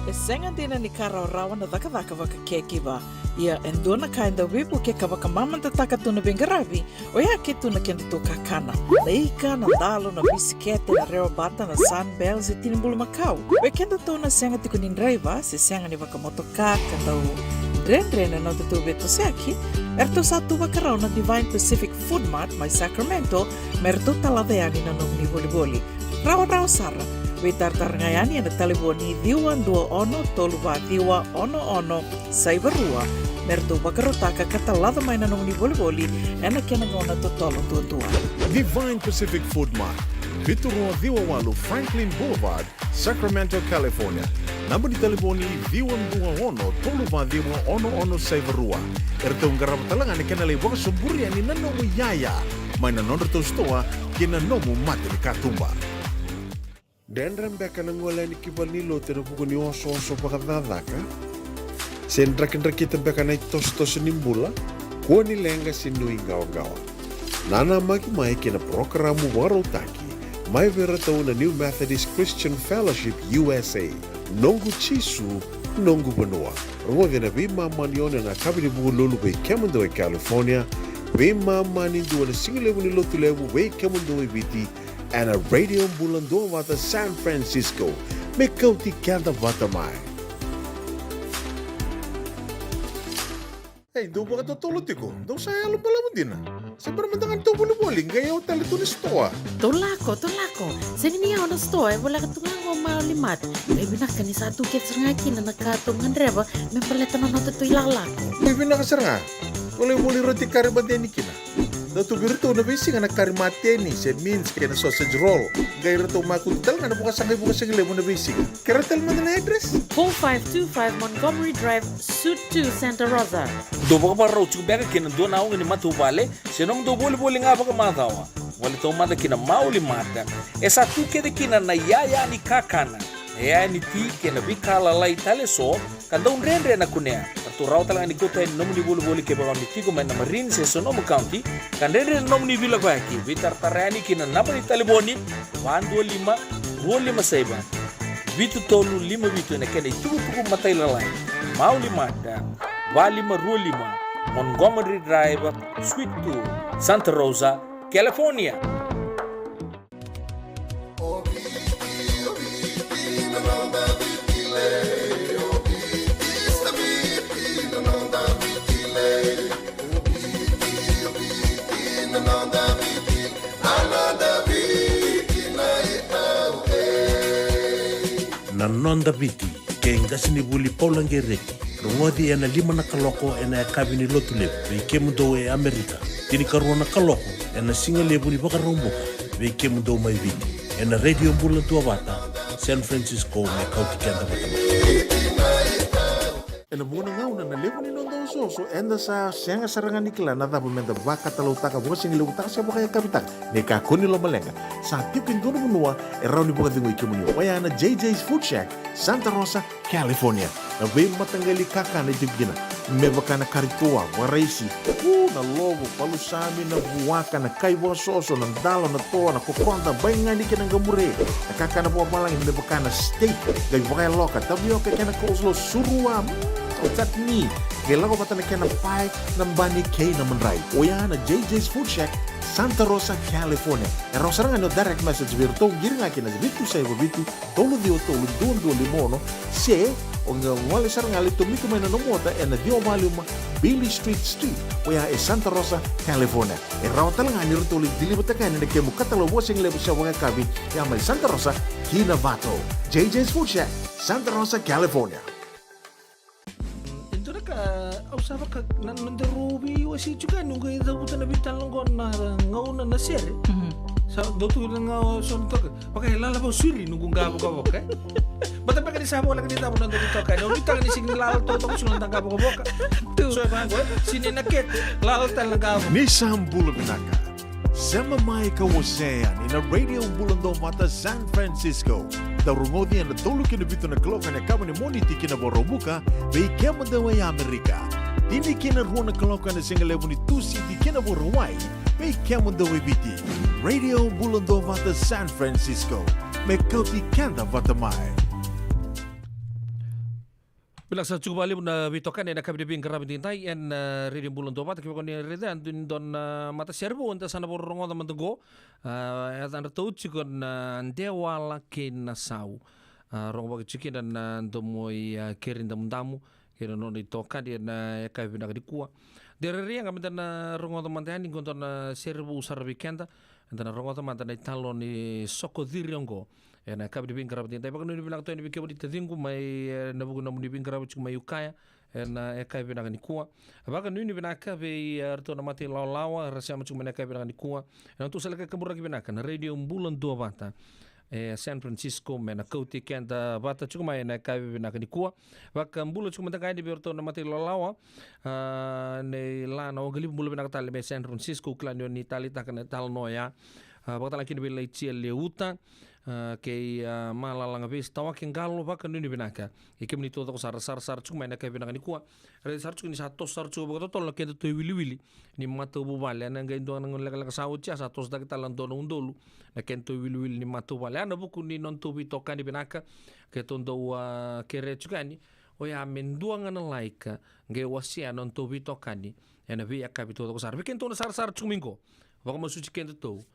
E sega dina ni ka rawarawa na cakacaka vakacaregiver. Ia e dua na ka e dau veivukei ka vakamamadataka tu na veiqaravi, oya ke tu na kedatou kakana. Na ika, na dalo, na bisikete, na rewa bata, na Sunbell se tini bulumakau. Vei kedatou na sega tiko ni draiva se sega ni vakamotoka ka dau dredre na nodatou veitosoyaki, eratou sa tu vakarau na Divine Pacific Food Mart mai Sacramento me ratou talaca yani na nomuni volivoli. Rawarawa sara. Veitaratara ga yani ena talevoni ciwa dua ono tolu va ciwa ono ono saiva rua me ratou vakarautaka ka talaca mai na nomuni volivoli ena kena gauna totolo duadua. Divine Pacific Food Mart, vitu rua ciwa walu Franklin Boulevard, Sacramento, California. Naba ni talevoni ciwa dua ono tolu va ciwa ono ono saiva rua. Eratou qarava tale ga na kena lai vakasoburi yani na nomu iyaya mai na nodratou sitoa ki na nomu mata ni katuba. Dredre beka na gole yani ki valenilotu ena vuku ni osooso vakacakacaka? Se drakidrakita beka na itosotoso ni bula? Kua ni leqa se nuiqawaqawa. Nanamaki mai ki na parokaramu vakarautaki mai vei iratou na New Methodist Christian Fellowship U S A, Noqu Jisu, Noqu Vanua. Rogoci ena veimama ni ono ena yakavi ni Vukelulu vei kemudou e California, veimama ni dua ena sigalevu ni Lotulevu vei kemudou e Viti, ena Radio Bula Duavata San Francisco. Me kauti keda vata mai. Ei, dou vakatotolo tiko, dou sa yalo balavu dina. Se bera mada ga ni tou volivoli, qai yawa tale tu na sitoa. Tou lako, tou lako. Sega ni yawa na sitoa, e voleka tu ga qo Maoli Mart. Qai vinaka ni sa tu kece sara ga kina na ka tou gadreva me baleta na nodatou ilakolako. Qai vinaka sara ga. Volivoli roti kari mada yani kina. Dau tu vei iratou na veisiga na kari mateni se mince kei na sausage roll. Qai ratou makutu tale ga na vakasaqai vakasigalevu na veisiga. Kerea tale mada na address. Four five two five Montgomery Drive, Suite two, Santa Rosa. Dou vakavakarau tiko beka kei na dua na oga ni matavuvale se nomudou volivoli ga vakamacawa? Gole taumada ki na Maoli Mart. E sa tu kece kina na iyaya ni kakana, na iyaya ni ti kei na veika lalai tale eso ka dau dredre na kunea. Ratou rawa tale ga ni kauta yani na nomuni volivoli kevaka o ni tiko mai na Marin se Sonoma County ka dredre na nomuni veilakoyaki. Veitaratara yani ki na naba ni talevoni va dua lima, rua lima saiva, vitu tolu lima vitu ena kena itukutuku matailalai. Maoli Mart, va lima rua lima Montgomery Drive, Suite two, Santa Rosa, California. Na Noda Viti, kei qasenivuli Paula Qereti. Rogoci ena lima na kaloko ena yakavi ni Lotulevu vei kemudou e Amerika, tinikarua na kaloko ena sigalevu ni Vakaraubuka vei kemudou mai Viti, ena Radio Bula Duavata San Francisco, me kauti keda vata mai. Ena vuqa na gauna na levu ni noda osooso eda sa sega sara ga ni kila na cava meda vakatalautaka, vakasigalevutaka se vakayakavitaka. Ni kakua ni lomaleqa, sa tiko e dua na vanua e rawa ni vakacegui kemuni, oya na J J's Food Shack, Santa Rosa, California. Na veimataqali kakana e tiko kina, me vaka na kari toa, vakaraisi, u, na lovo, palusami, na vuaka, na kai vakasoso, na dalo, na toa, na kokoda, baigani kei na qamure. Na kakana vakavalagi me vaka na steak, qai vakayaloka, tavioka kei na coleslaw, surua, mm, o chutney. Qai lako vata na kena pae, na bani kei na madrai. Oya na J J's Food Shack, Santa Rosa, California. E rawa sara ga ni o direct message vei iratou, qiri ga kina vitu saiva vitu, tolu ciwa tolu, dua dua lima ono, se o qai gole sara ga, lai tomika mai na nomu ota ena ciwa va lima Beale Street Suite, oya e Santa Rosa, California. E rawa tale ga ni ratou lai deliver-taka yani na kemu katalau vakasigalevu se vakayakavi, ya mai Santa Rosa ki Novato. J J's Food Shack, Santa Rosa, California. E dua na ka au sa vaka na, na noda rau veiwasei tiko yani, noqu qai cavuta na veitalanoa qo na gauna na sere. Mhm. Sa dau tu na gauna so na toka. Vaka e lala vakasauri noqu qa vokavoka, e? Baleta beka ni sa voleka ni cava na noda veitokani. Au nuitaka ni sega ni lala totoka tiko na noda qa vokavoka. Tu. So e vaqo, e? Sega ni na kete, lala tale na qa vokavoka. Ni sa bula vinaka. Sema mai ka wasea yani na Radio Bula Duavata San Francisco. Dau rogoci ena tolu ki na vitu na kaloko ena yakavi ni Moniti ki na Vakaraubuka, vei kemudou e Amerika. Tini ki na rua na kaloko ena sigalevu ni Tusiti ki na Vakarauwai, vei kemudou e Viti. Radio Bula Duavata San Francisco. Me kauti keda vata mai. Vinaka sara tiko vakalevu na veitokani ena yakavi ni veiqaravi edaidai ena, e, Radio Bula Duavata. Kevaka ni raica e dua na, e, matasere vou eda sa na vakarorogoca mada qo. E, e yacadratou tiko na Dewala kei Nasau. E, rogo vaka tiko kina na, e, domo i, e, Keri Damudamu kei na nona itokani ena, e, yakavi vinaka nikua. De rairai ga meda na rogoca mada yani qo e dua na sere vou sara vei keda. Eda na rogoca mada na italanoa ni soko ciri oqo ena yakavi ni veiqaravi edaidai. Vakanuinui vinaka tu yani vei kemuni taciqu mai, e, ena vuku ni nomuni veiqaravi tiko mai Ukiah ena yakavi vinaka nikua. Vakanuinui vinaka vei, e, ratou na mata ilawalawa era sema tiko mai ena yakavi vinaka nikua. Ena nodratou sa lai kaburaki vinaka na Radio Bula Duavata e San Francisco me na kauti keda vata tiko mai ena yakavi vinaka nikua. Vakabula tiko mada ga yani vei ratou na mata ilawalawa, a, nei Lana Oqalivu, bula vinaka tale mai San Francisco, au kila ni o ni taleitaka na italanoa oya. A, vakatalega kina vei Laitia Leuta, a, kei, a, Malalaga Veisitawake Qalo, vakanuinui vinaka. I kemuni taucoko sara, sarasara tiko mai ena yakavi vinaka nikua. Raica sara tiko ni sa toso sara tiko vakatotolo na kedatou iwiliwili ni matavuvale. Ena qai dua na gauna lekaleka sa oti ya sa tosotaki tale na dua na udolu na kedatou iwiliwili ni matavuvale. Ena vuku ni nodatou veitokani vinaka, keitou dau, a, kerea tiko yani, oya me dua ga na like, qai wasea na nodatou veitokani ena veiyakavi taucoko sara. Vei kedatou na sarasara tiko mai qo, vakamasuti kedatou,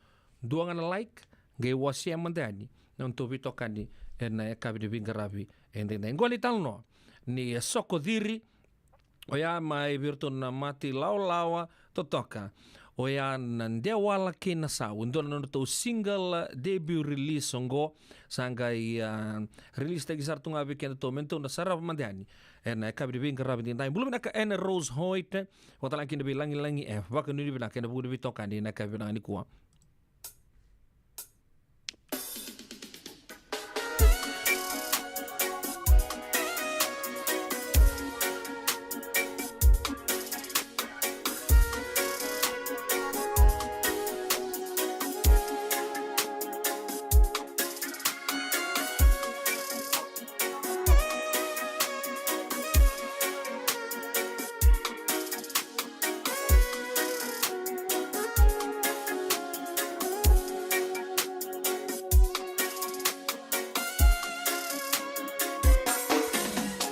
dua ga na like, qai wasea mada yani na nodatou veitokani ena yakavi ni veiqaravi edaidai. Qo na italanoa ni soko ciri, oya mai vei iratou na mata ilawalawa totoka. Oya na Dewala kei Nasau, e dua na nodratou single debut release oqo. Sa qai, a, release taki sara tu ga vei kedatou me datou na sarava mada yani ena yakavi ni veiqaravi edaidai. Bula vinaka Anna Rose Hoyt, vakatalega kina vei Lagilagi F, vakanuinui vinaka ena vuku ni veitokani ena yakavi vinaka nikua.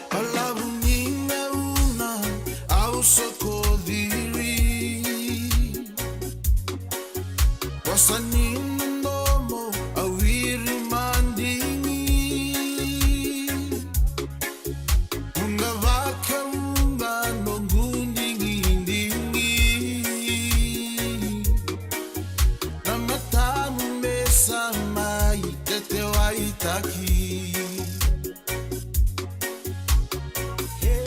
Balavu ni gauna au soko ciri, vosa ni domo au iri madigi. Vuqa vakavuqa noqu digidigi, na matamu me sa mai tetewaitaki. Hey,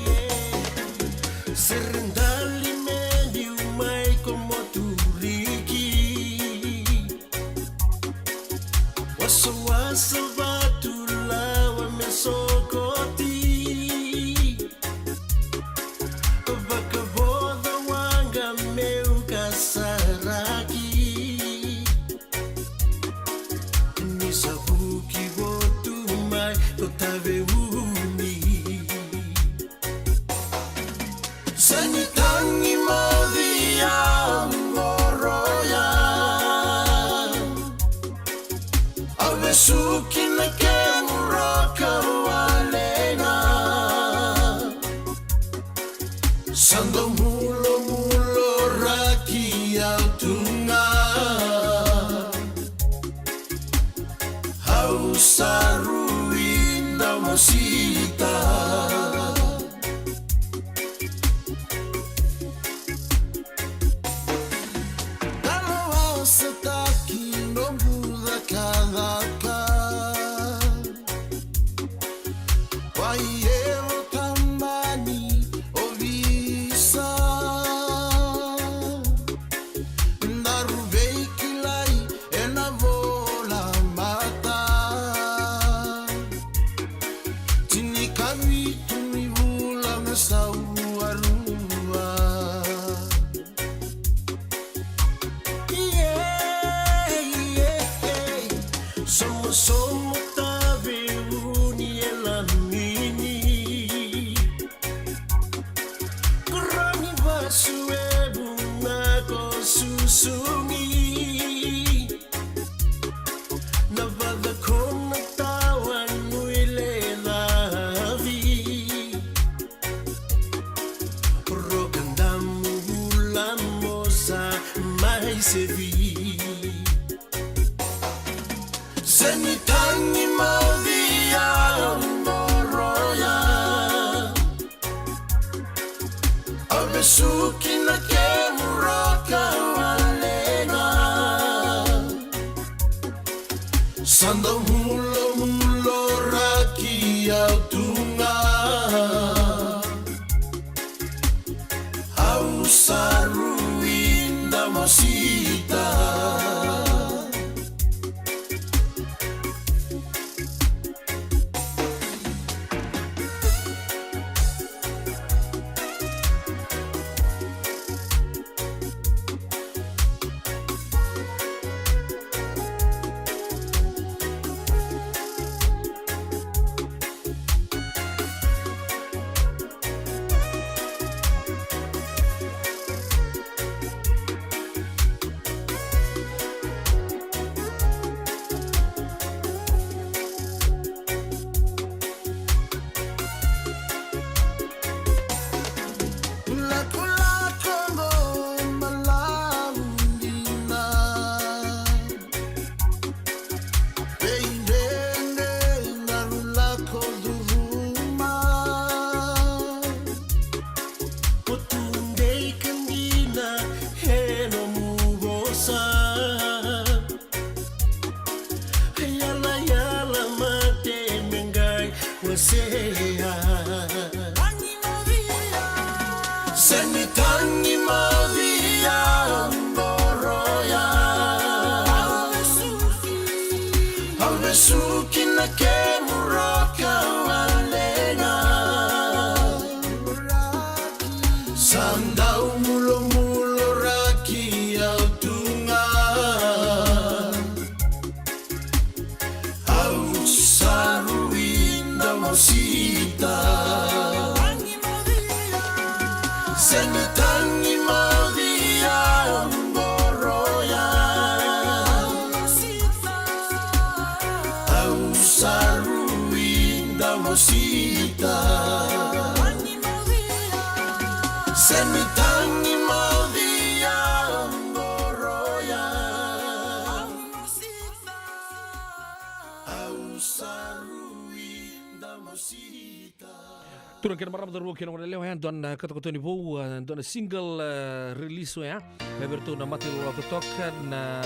yeah. Sere dali me liu mai ko moturiki. Wasawasa vatu lawa me sokoti. Vakavoca waqa meu kasaraki. Ni sa vuki votu mai ko Taveuni. Sa ni tagi moci au qoroya. Au vesuki na kemu roka walena. Sa dau mulomuloraki au tu ga. Au sa rui damasita. Kaloasataki noqu cakacaka. Wai evo tamani ovisa. Daru veikilai ena vola mata. Tinikavitu ni vula me sau arua. Yeah, yeah. Somosomo Taveuni e lamini. sevi. Se ni tagi mauci au qoroya, au vesuki na kemu roka walega. Sa dau mulomuloraki au tu ga. Au sa rui damosita. Lakolako qo balavu dina. Veidredre na lako curuma. Ko tu dei ka dina e nomu vosa. Yalayala mate me qai wasea. Se ni tagi mauci au qoroya, au vesuki na kemu roka walega. Sa dau mulomuloraki au tu ga. Au sa rui damosita. Se ni tagi mauci au qoroya, au sa rui damosita. Se ni tagi mauci au qoroya, au sa rui damosita. Turaga kei na marama, cauravou kei na goneyalewa, e dua na katokatoni vou, e dua na single, e, release oya. Me vei iratou na Mata i Lawalawa totoka, na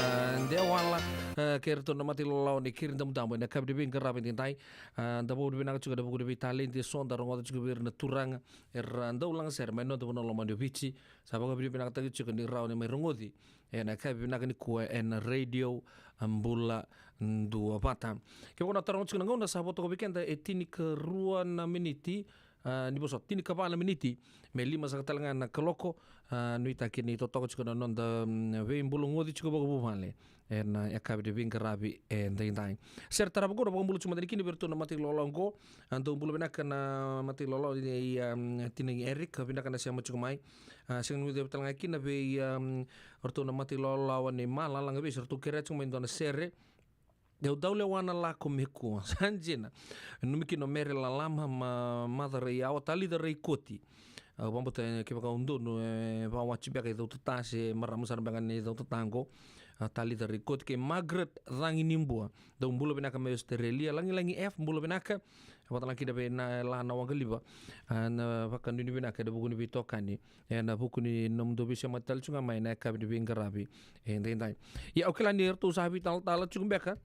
Dewala, e, kei iratou na Mata i Lawalawa ni Kiri Damudamu, ena yakavi ni veiqaravi edaidai. E, da vakavinavinaka tiko ena vuku ni veitaledi eso da rogoca tiko vei ira na turaga era dau lagasere mai noda vanua lomani o Viti. Sa vakavinavinakataki tiko ni rawa ni mai rogoci ena yakavi vinaka nikua ena Radio Bula Duavata. Kevaka o na taroga tiko na gauna, sa vo toka vei keda e tinikarua na miniti, a, ni vosota, tinikava na miniti me lima saka tale ga na kaloko. A, nuitaki ni totoka tiko na noda, mm, veibulagoci tiko vakavuvale ena yakavi ni veiqaravi edaidai. Sere tarava qo na vakabula tiko mada yani kina vei iratou na Mata i Lawalawa qo. A, dou bula vinaka na Mata i Lawalawa ni, a, tinai Eric, vinaka na sema tiko mai. A, sega ni guilecavi tale ga kina vei, a, o ratou na Mata i Lawalawa ni Malalaga, vei se ratou kerea tiko mai e dua na sere. Au dau lewa na lako me kua. Sa dina. Nanumi kina o Mere Lalama, ma, Maca Raiyawa, Talica Raikoti. Au vakabauta, e, kevaka au donu, e, vakawati beka i Cautata se marama sara beka ni Cautata qo. A, Talica Raikoti kei Margaret Caginibua. Dou bula vinaka mai Australia. Lagilagi F, bula vinaka. Vata la kina vei na la na waqaliva. A, na vakanuinui vinaka ena vuku ni veitokani. Ena vuku ni nomudou veisemati tale tiko ga mai na yakavi ni veiqaravi edaidai. Ia, au kila ni ratou sa veitalatala tiko beka.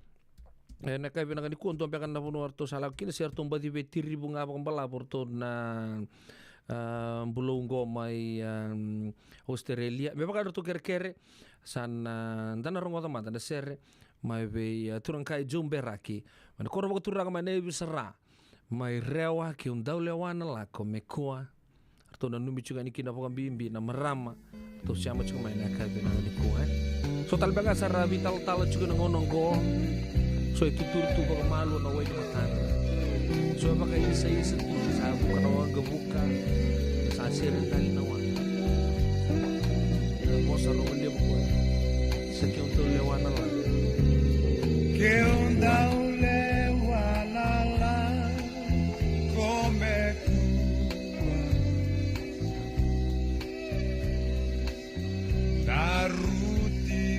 Ena yakavi vinaka nikua, dua beka na vanua ratou sa lako kina, se ratou baci veitirivu ga vakabalavu ratou na, a, bulou qo mai, a, Australia. Me vaka ratou kerekere, sa na da na rogoca mada na sere mai vei, a, turaga i Joe Beraki. Mai na koro vakaturaga mai na Ivisara. Mai Rewa, ke u dau lewa na lako me kua. Ratou nanumi tiko yani kina vakabibi na marama. Ratou sema tiko mai na yakavi vinaka nikua, e. So tale beka sara veitalatala tiko na gauna oqo. So e tuturu tu vakamalua na wai ni matadra. So e vakaisaisa tu, sa vuka na waqavuka. Sa sere tale na waqa. Na vosa rogo levu koya. Sa ke u dau lewa na lako. Ke u dau lewa na lako me kua. Na ruti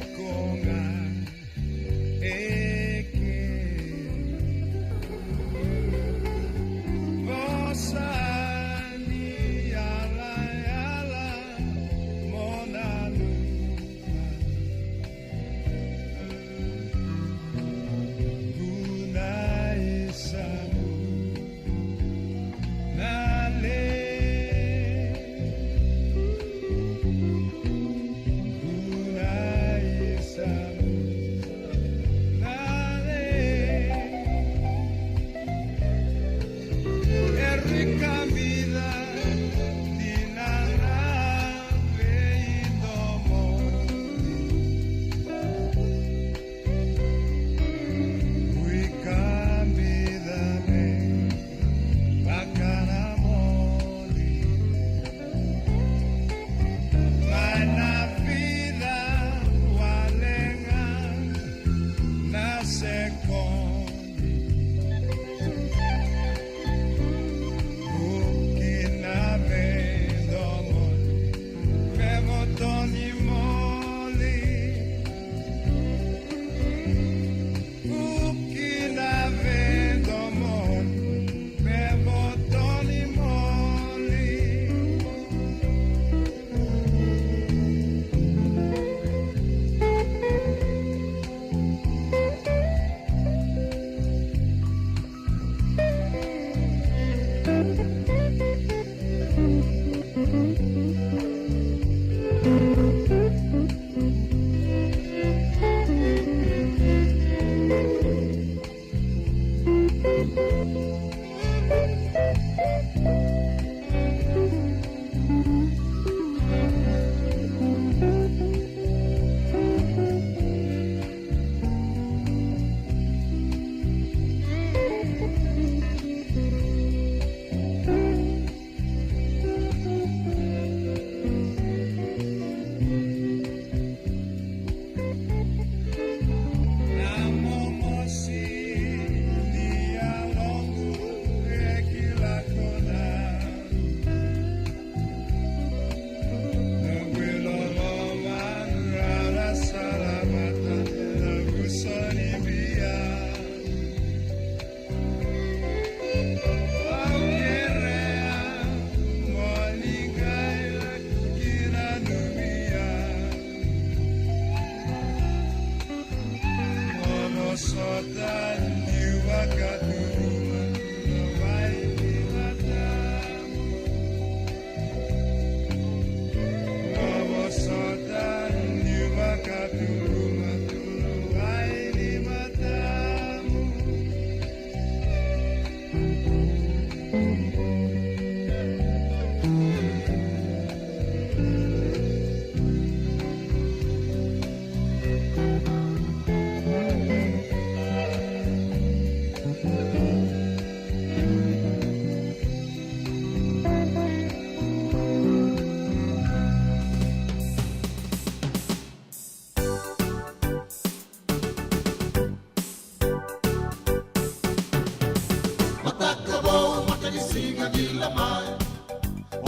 Mataka vou, mata ni siga ni lamai.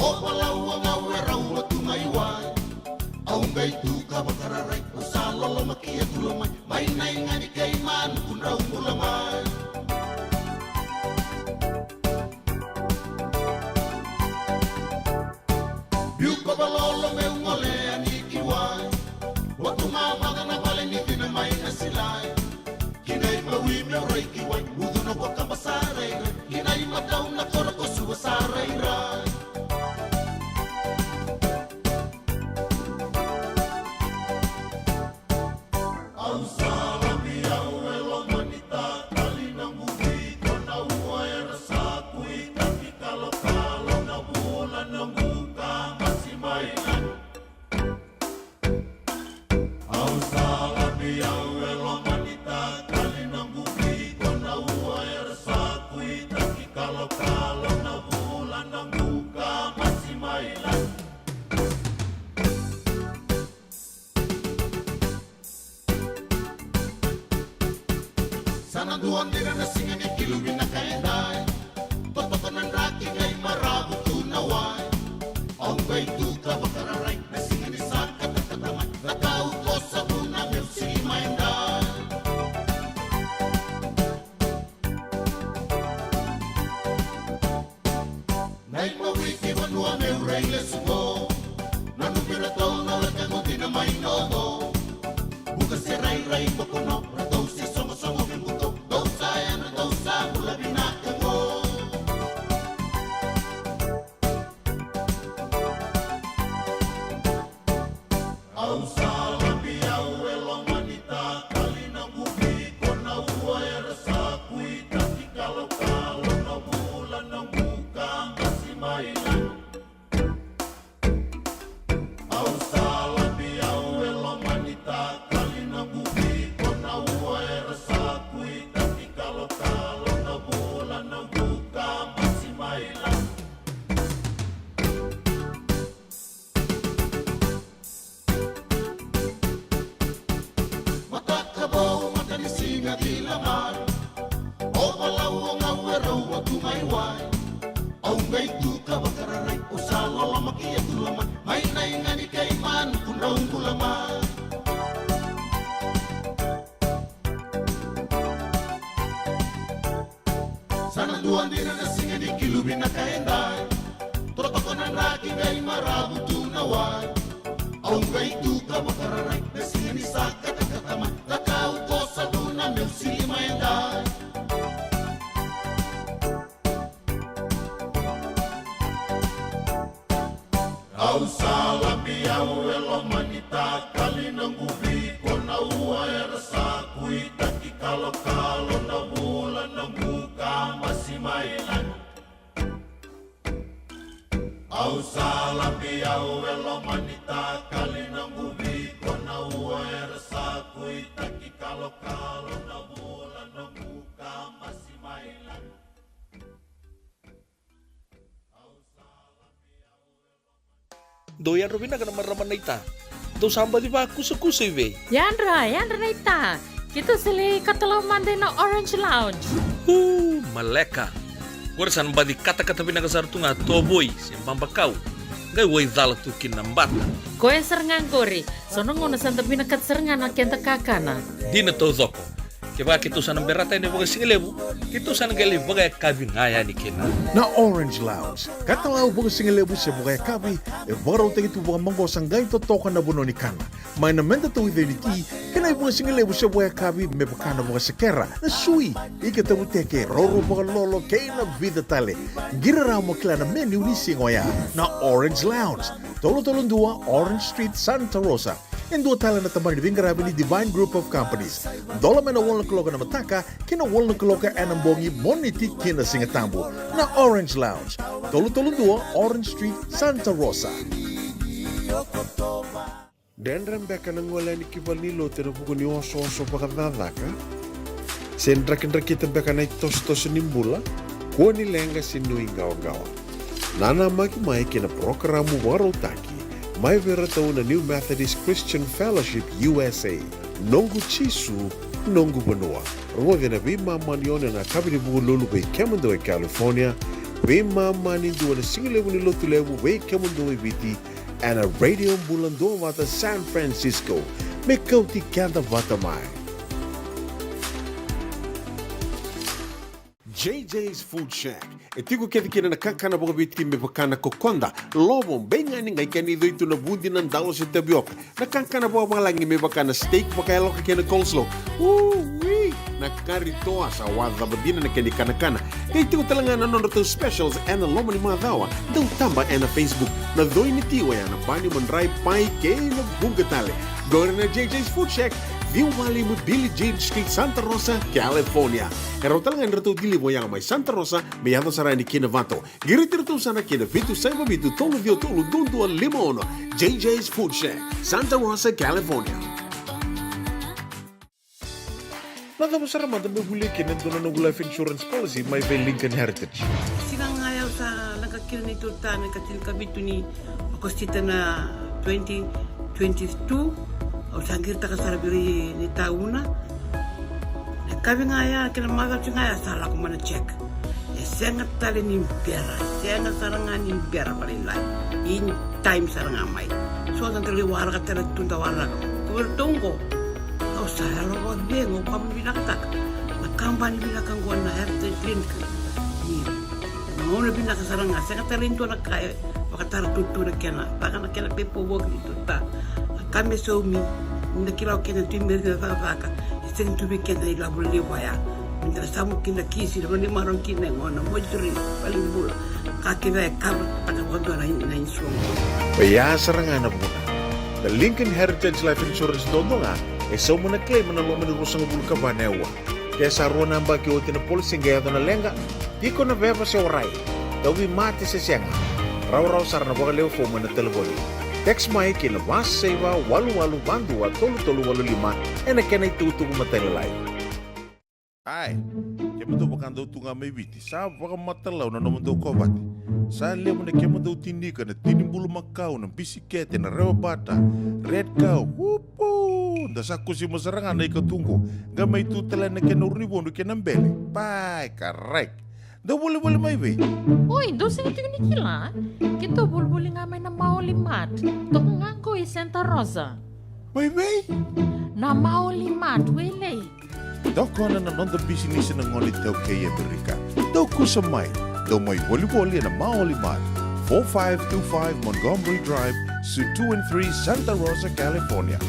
O valau o gau e rau vatu mai wai. Au qai tu ka vakararai, au sa loloma ki a tula mai. Mai na iga ni keimanu kudrau bula mai. Biu ko valolo meu gole yani ki wai. Vatu mamaca na vale ni cina mai na silai. Kina imawi meu rai ki wai. Ucu na vakaba sa rairai. Kina imatau na koro ko suva sa rairai. Au sa lavi au e loma ni takali na guvi ko na ua era sa kuitaki kalokalo na vula na guka masi mai na. Au sa lavi au e loma ni takali na guvi ko na ua era sa kuitaki kalokalo na vula na guka masi mai na. Sa na dua dina na siga ni kilu vinaka edai. Totoka na draki qai maravu tu na wai. Au qai tu ka vakararai na siga ni sa katakata mai. Na kau ko sa vuna meu sili mai edai. Na imawi ki vanua meu rai lesu qo. Na numi ratou na laka gudina mai noqo. Buka se rairai bokono ratou se sogosogo me buto. Dou sa yadra dou sa bula vinaka qo. Au sa lavi au e loma ni takali na guvi ko na ua era sa kuitaki kalokalo na vula na guka masi mai na. Au sa lavi au e loma ni takali na guvi ko na ua era sa kuitaki kalokalo na vula na guka masi mai na. Mataka vou, mata ni siga kila mai. O valau o gau e rau vatu mai wai. Au qai tu ka vakararai, au sa loloma ki a tula mai. Mai na iga ni keimanu kudrau bula mai. Sa na dua dina na siga ni kilu vinaka edai. Totoko na draki qai maravu tu na wai. Au qai tu ka vakararai na siga ni sa katakata mai. Ka kau ko sa vuna meu sili mai edai. Au sa labi au e loma ni takali, noqu viko na ua era sa kuitaki, kalokalo na vula, noqu kabasi mai lagi. Au sa labi au e loma ni takali, noqu viko na ua era sa kuitaki, kalokalo na vula, noqu kabasi mai lagi. Dou yadra vinaka na marama naita. Dou sa baci vakusakusa i vei? Yadra, yadra naita. Keitou sa lai katalau mada ina Orange Lounge. Uu, maleka. Qori sa na baci katakata vinaka sara tu ga tovoi se babakau. Qai waicala tu kina na bata. Koya sara ga qori. So na gauna sa da vinakata sara ga na keda kakana. Dina taucoko. Kevaka keitou sa na berata yani vakasigalevu, keitou sa na qai lai vakayakavi ga yani kina. Na Orange Lounge, katalau vakasigalevu se vakayakavi, e vakarautaki tu vakamaqosa qai totoka na vanua ni kana. Mai na meda tauica ni ti, kei na ivakasigalevu se vakayakavi me vaka na vakasekera, na sui, ika tavuteke, rourou vakalolo, kei na vica tale. Qiri rawa mo kila na menu ni siga oya. Na Orange Lounge, tolu tolu dua Orange Street, Santa Rosa. E dua tale na tabana ni veiqaravi ni Divine Group of Companies. Dola mai na walu na kaloko ena mataka ki na walu na kaloko ena bogi, Moniti ki na Sigatabu. Na Orange Lounge, tolu tolu dua Orange Street, Santa Rosa. Dredre beka na gole yani ki valenilotu ena vuku ni osooso vakacakacaka? Se drakidrakita beka na itosotoso ni bula? Kua ni leqa se nuiqawaqawa. Nanamaki mai ki na parokaramu vakarautaki mai vei iratou na New Methodist Christian Fellowship U S A, Noqu Jisu, Noqu Vanua. Rogoci ena veimama ni ono ena yakavi ni Vukelulu vei kemudou e California, veimama ni dua ena sigalevu ni Lotulevu vei kemudou e Viti, ena Radio Bula Duavata San Francisco. Me kauti keda vata mai. J J's Food Shack. E tiko kece kina na kakana vakaviti me vaka na kokoda, lovo, beigani, qai kena icoi tu na vudi, na dalo se tavioka. Na kakana vakavalagi me vaka na steak vakayaloka kei na coleslaw. Ui! Na kari toa sa wacava dina na kena ikanakana. Qai tiko tale ga na nodratou specials ena loma ni macawa. Dau taba ena Facebook. Na coi ni ti oya na bani, madrai, pai kei na vuqa tale. Qori na J J's Food Shack, ciwa walu lima Billie Jean Street, Santa Rosa, California. E rawa tale ga ni ratou deliver oya mai Santa Rosa me yaco sara yani ki Novato. Qiriti iratou sara ki na vitu saiva vitu tolu ciwa tolu dua dua lima ono. J J's Food Shack, Santa Rosa, California. Na cava sara mada meu volia kina e dua na noqu life insurance policy mai vei Lincoln Heritage? Siga ga ya au sa leqa kina na neitou ritaya, na ika tinikavitu ni Okosita na twenty twenty-two. Au sa qiritaka sara vei ira na itauna. Na yakavi ga ya kei na macawa ga ya sa lako mai na check. E sega tale ni bera, sega sara ga ni bera vakalailai. In time sara ga mai. So sa da lai waraka tale tu, da waraka. Ko vei iratou oqo, au sa yalo vakacegu, au vakavinavinakataka na kabani vinaka oqo na Heritage Clinic. Ni na gauna vinaka sara ga, sega tale ni dua na ka e vakatara tutu na kena, vaka na kena pepa voki ni tuta. Na ka me saumi, ni da kila o keda tu mai na cakacaka, e sega tu vei keda na ilavo levu vaya. Ni da samu kina kisi, na vanua ni marau kina e gona, moituri, valenibula. Ka kece e kava taka vakadua na, na insurance. Oya sara ga na vuna. Na Lincoln Heritage Life Insurance duadua ga e sauma na claim ena loma ni ruasagavulu ka va na aua. Ke sa rua na yabaki oti na policy qai yaco na leqa, tiko na veva se warai, tauvimate se sega, rawarawa sara na vakalewe fomu ena talevoni. Text mai ki na va saiva walu walu va dua tolu tolu walu lima ena kena itukutuku matailalai. Ai, kemudou vakadau tu ga mai Viti, sa vakamatalau na nomudou kovate. Sa levu na kemudou tinika, na tini bulumakau, na bisikete, na rewabata, red cow, upu! Da sa kusima sara ga na ika tu qo, qai mai tu tale na kena urunivodu kei na bele. Pai, karai. Dou volivoli mai vei? Oi, dou sega tiko ni kila? Keitou volivoli ga mai na Maoli Mart. Toka ga qo i Santa Rosa. Mai vei? Na Maoli Mart, Wailei. Tokona na noda bisinisi na gone iTaukei e Amerika. Dou kusa mai, dou mai volivoli ena Maoli Mart, four five two five Montgomery Drive, Suite two and three, Santa Rosa, California.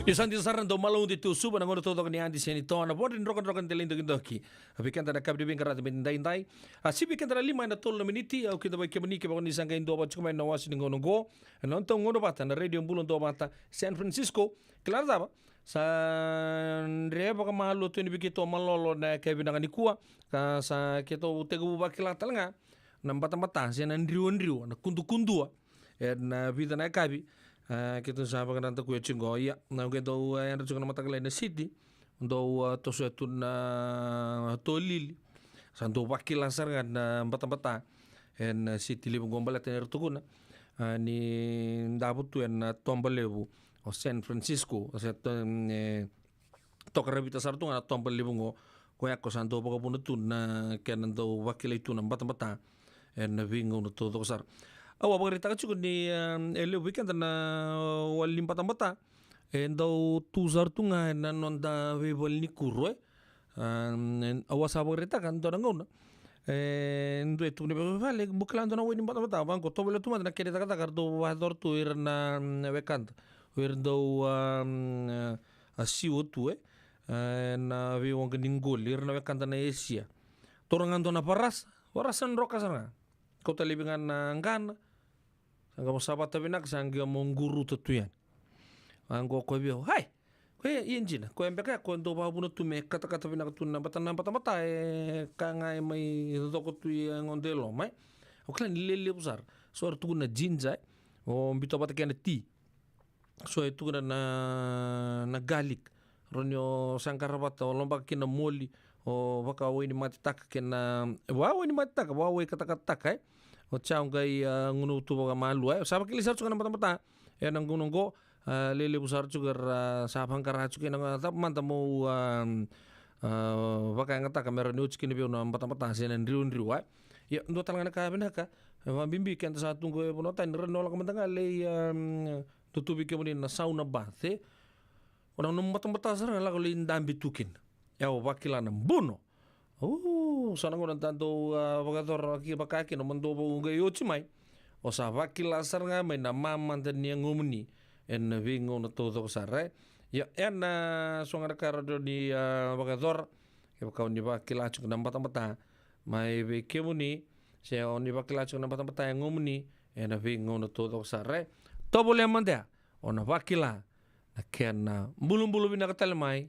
Ni sa dina sara na dau malaude tu Suva na gauna taucoko ni Adi Seni, toa na vodre ni drokadroka ni delai dokidoki. A vei keda na kavi ni veiqaravi me daidai. A sivi keda na lima ena tolu na miniti, au kidavaki kemuni kevaka ni sa qai duavata tiko mai na wase ni gauna oqo. Ena nodatou gauna vata na Radio Bula Duavata San Francisco. Kila na cava? Sa dre vakamalua tu yani vei keitou malolo na yakavi vinaka nikua. Ka sa keitou tekivu vakila tale ga na batabata se na driwadriwa, na kudukudua. Ena vica na yakavi, a, keitou sa vakaraica koya tiko. Ia, na qai dau, a, yadra tiko na mataka lailai na siti, dau, a, tosoya tu na tolili. Sa dau vakila sara ga na batabata ena siti levu qo baleta ni ra tukuna, a, ni davo tu ena toba levu o San Francisco, se to-, e, tokaravita sara tu ga na toba levu qo. Koya ko sa dau vakavuna tu na kena dau vakilai tu na batabata ena veigauna taucoko sara. Au a vakaraitaka tiko ni, e, e levu vei keda na wali ni batabata e dau tu sara tu ga ena noda veivale ni kuro, e. A, au a sa vakaraitaka dua na gauna, e, dua e tukuna vei au, "Vale, bau kila dua na wai ni batabata." Vaqo, tovolea tu mada na kena icakacaka era dau vakayacora tu ira na, mm, wekada, o ira dau, a, mm, a, siwa tu, e, e, na veiwaqa ni qoli, ira na wekada na Esia. Taura ga dua na varasa, varasa droka sara ga. Kauta laivi ga na qana, sa qai mo savata vinaka, sa qai mo quruta tu yani. Vaqo koya vei au, "Hai, koya e dina, koya beka ya koya dau vakavuna tu me katakata vinaka tu na bata, na batabata, e ka ga e mai coko tu e yagoda e loma, e." Au kila ni lelevu sara. So era tukuna na ginger, e, o biuta vata kei na ti. So e tukuna na, na garlic. Rawa ni o saqara vata, o lobaka kina moli, o vakawainimatetaka kei na, vakawainimatetaka, vakawaikatakatataka, e. O chow qai, a, gunuva tu vakamalua, e. Sa vakilai sara tiko ga na batabata ena gauna oqo, a, lelevu sara tiko era, a, sa vaqara tiko kina, a, cava mada mo, a, a, vakayagataka me rawa ni oti kina vei au na batabata se na driwadriwa, e. Ia, dua tale ga na ka vinaka, e, vakabibi keda sa tu qo e vanua tani, rawa ni o lako mada ga lai, a, tu tu vei kemuni na sauna bath, e. O na nomu batabata sara ga lako lai dabe tu kina. E, au vakila na buno. Au, so na gauna da dau, a, vakayacora ki vaka kina, mo dau vau qai oti mai. O sa vakila sara ga mai na mamada ni yagomuni ena veigauna taucoko sara, e. Ia, ena so ga na ka rawa ni, a, vakayacora, kevaka o ni vakila tiko na batabata mai vei kemuni, se o ni vakila tiko na batabata e yagomuni ena veigauna taucoko sara, e. Tovolea mada ya, o na vakila na kena bulubulu vinaka tale mai